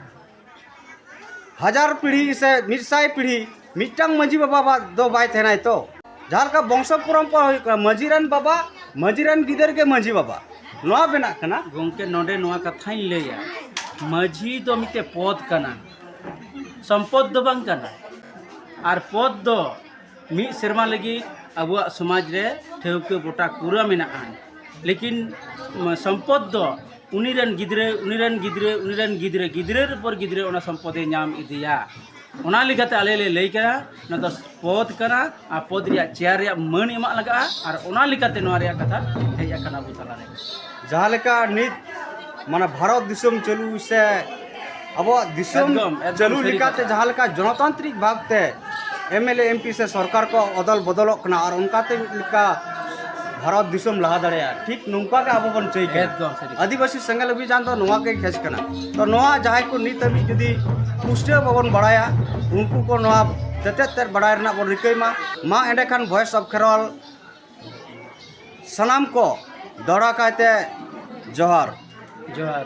ᱦᱟᱡᱟᱨ ᱯᱤᱲᱦᱤ ᱥᱮ ᱢᱤᱫ ᱥᱟᱭ ᱯᱤᱲᱦᱤ ᱢᱤᱫᱴᱟᱝ ᱢᱟᱹᱡᱷᱤ ᱵᱟᱵᱟ ᱵᱟ-, ᱫᱚ ᱵᱟᱭ ᱛᱟᱦᱮᱱᱟᱭ ᱛᱚ᱾ ᱡᱟᱦᱟᱸ ᱞᱮᱠᱟ ᱵᱚᱝᱥᱚ ᱯᱚᱨᱚᱢᱯᱚᱨᱟ ᱦᱩᱭᱩᱜ ᱠᱟᱱᱟ, ᱢᱟᱹᱡᱷᱤ ᱨᱮᱱ ᱵᱟᱵᱟ, ᱢᱟᱹᱡᱷᱤ ᱨᱮᱱ ᱜᱤᱫᱟᱹᱨ ᱜᱮ ᱢᱟᱹᱡᱷᱤ ᱵᱟᱵᱟ, ᱱᱚᱣᱟ ᱵᱮᱱᱟᱜ ᱠᱟᱱᱟ᱾ ᱜᱚᱢᱠᱮ, ᱱᱚᱰᱮ ᱱᱚᱣᱟ ᱠᱟᱛᱷᱟᱧ ᱞᱟᱹᱭᱟ, ᱢᱟᱹᱡᱷᱤ ᱫᱚ ᱢᱤᱫᱴᱮᱡ ᱯᱚᱫᱽ ᱠᱟᱱᱟ, ᱥᱚᱢᱯᱚᱫ ᱫᱚ ᱵᱟᱝ ᱠᱟᱱᱟ᱾ ᱟᱨ ᱯᱚᱫᱽ ᱫᱚ ᱢᱤᱫ ᱥᱮᱨᱢᱟ ᱞᱟᱹᱜᱤᱫ ᱟᱵᱚᱣᱟᱜ ᱥᱚᱢᱟᱡᱽ ᱨᱮ ᱴᱷᱟᱹᱣᱠᱟᱹ ᱜᱚᱴᱟ ᱠᱩᱨᱟ ᱢᱮᱱᱟᱜᱼᱟ, ᱞᱮᱠᱤᱱ ᱥᱚᱢᱯᱚᱫ ᱫᱚ ᱩᱱᱤ ᱨᱮᱱ ᱜᱤᱫᱽᱨᱟᱹ, ᱩᱱᱤ ᱨᱮᱱ ᱜᱤᱫᱽᱨᱟᱹ, ᱩᱱᱤ ᱨᱮᱱ ᱜᱤᱫᱽᱨᱟᱹ, ᱜᱤᱫᱽᱨᱟᱹ ᱩᱯᱚᱨ ᱜᱤᱫᱽᱨᱟᱹ ᱚᱱᱟ ᱥᱚᱢᱯᱚᱫᱮ ᱧᱟᱢ ᱤᱫᱤᱭᱟ᱾ ᱚᱱᱟ ᱞᱮᱠᱟᱛᱮ ᱟᱞᱮ ᱞᱮ ᱞᱟᱹᱭ ᱠᱟᱱᱟ, ᱱᱚᱣᱟ ᱫᱚ ᱯᱚᱫᱽ ᱠᱟᱱᱟ ᱟᱨ ᱯᱚᱫᱽ ᱨᱮᱭᱟᱜ ᱪᱮᱭᱟᱨ ᱨᱮᱭᱟᱜ ᱢᱟᱹᱱ ᱮᱢᱟᱜ ᱞᱟᱜᱟᱜᱼᱟ, ᱟᱨ ᱚᱱᱟ ᱞᱮᱠᱟᱛᱮ ᱱᱚᱣᱟ ᱨᱮᱭᱟᱜ ᱠᱟᱛᱷᱟ ᱦᱮᱡ ᱟᱠᱟᱱᱟ ᱟᱵᱚ ᱛᱟᱞᱟᱨᱮ᱾ ᱡᱟᱦᱟᱸ ᱞᱮᱠᱟ ᱱᱤᱛ ᱢᱟᱱᱮ ᱵᱷᱟᱨᱚᱛ ᱫᱤᱥᱚᱢ ᱪᱟᱹᱞᱩ ᱥᱮ ᱟᱵᱚᱣᱟᱜ ᱫᱤᱥᱚᱢ ᱮᱠᱫᱚᱢ, ᱮᱠᱫᱚᱢ ᱪᱟᱹᱞᱩ ᱥᱟᱹᱨᱤ ᱞᱮᱠᱟᱛᱮ ᱠᱟᱛᱷᱟ᱾ ᱡᱟᱦᱟᱸ ᱞᱮᱠᱟ ᱡᱚᱱᱚᱛᱟᱱᱛᱨᱤᱠ ᱵᱷᱟᱵᱽᱛᱮ M L A, M P ᱥᱮ ᱥᱚᱨᱠᱟᱨ ᱠᱚ ᱚᱫᱚᱞ ᱵᱚᱫᱚᱞᱚᱜ ᱠᱟᱱᱟ, ᱟᱨ ᱚᱱᱠᱟᱛᱮ ᱢᱤᱫ ᱞᱮᱠᱟ ᱵᱷᱟᱨᱚᱛ ᱫᱤᱥᱚᱢ ᱞᱟᱦᱟ ᱫᱟᱲᱮᱭᱟᱜᱼᱟ, ᱴᱷᱤᱠ ᱱᱚᱝᱠᱟ ᱜᱮ ᱟᱵᱚ ᱵᱚᱱ ᱪᱟᱹᱭ ᱠᱟᱱᱟ᱾ ᱮᱠᱫᱚᱢ ᱥᱟᱹᱨᱤ ᱠᱟᱛᱷᱟ᱾ ᱟᱹᱫᱤᱵᱟᱹᱥᱤ ᱥᱮᱸᱜᱮᱞ ᱚᱵᱷᱤᱡᱟᱱ ᱫᱚ ᱱᱚᱣᱟ ᱜᱮ ᱠᱷᱮᱡ ᱠᱟᱱᱟ᱾ ᱛᱚ ᱱᱚᱣᱟ ᱡᱟᱦᱟᱸᱭ ᱠᱚ ᱱᱤᱛ ᱦᱟᱹᱵᱤᱡ ᱡᱩᱫᱤ ᱯᱩᱥᱴᱟᱹᱣ ᱵᱟᱵᱚᱱ ᱵᱟᱲᱟᱭᱟ, ᱩᱱᱠᱩ ᱠᱚ ᱱᱚᱣᱟ ᱛᱮᱛᱮᱫ ᱛᱮᱫ ᱵᱟᱲᱟᱭ ᱨᱮᱱᱟᱜ ᱵᱚᱱ ᱨᱤᱠᱟᱹᱭ ᱢᱟ᱾ ᱢᱟ ᱮᱸᱰᱮᱠᱷᱟᱱ Voice of Kherwal ᱥᱟᱱᱟᱢ ᱠᱚ ᱫᱚᱦᱲᱟ ᱠᱟᱭᱛᱮ ᱡᱚᱦᱟᱨ᱾ ᱡᱚᱦᱟᱨ᱾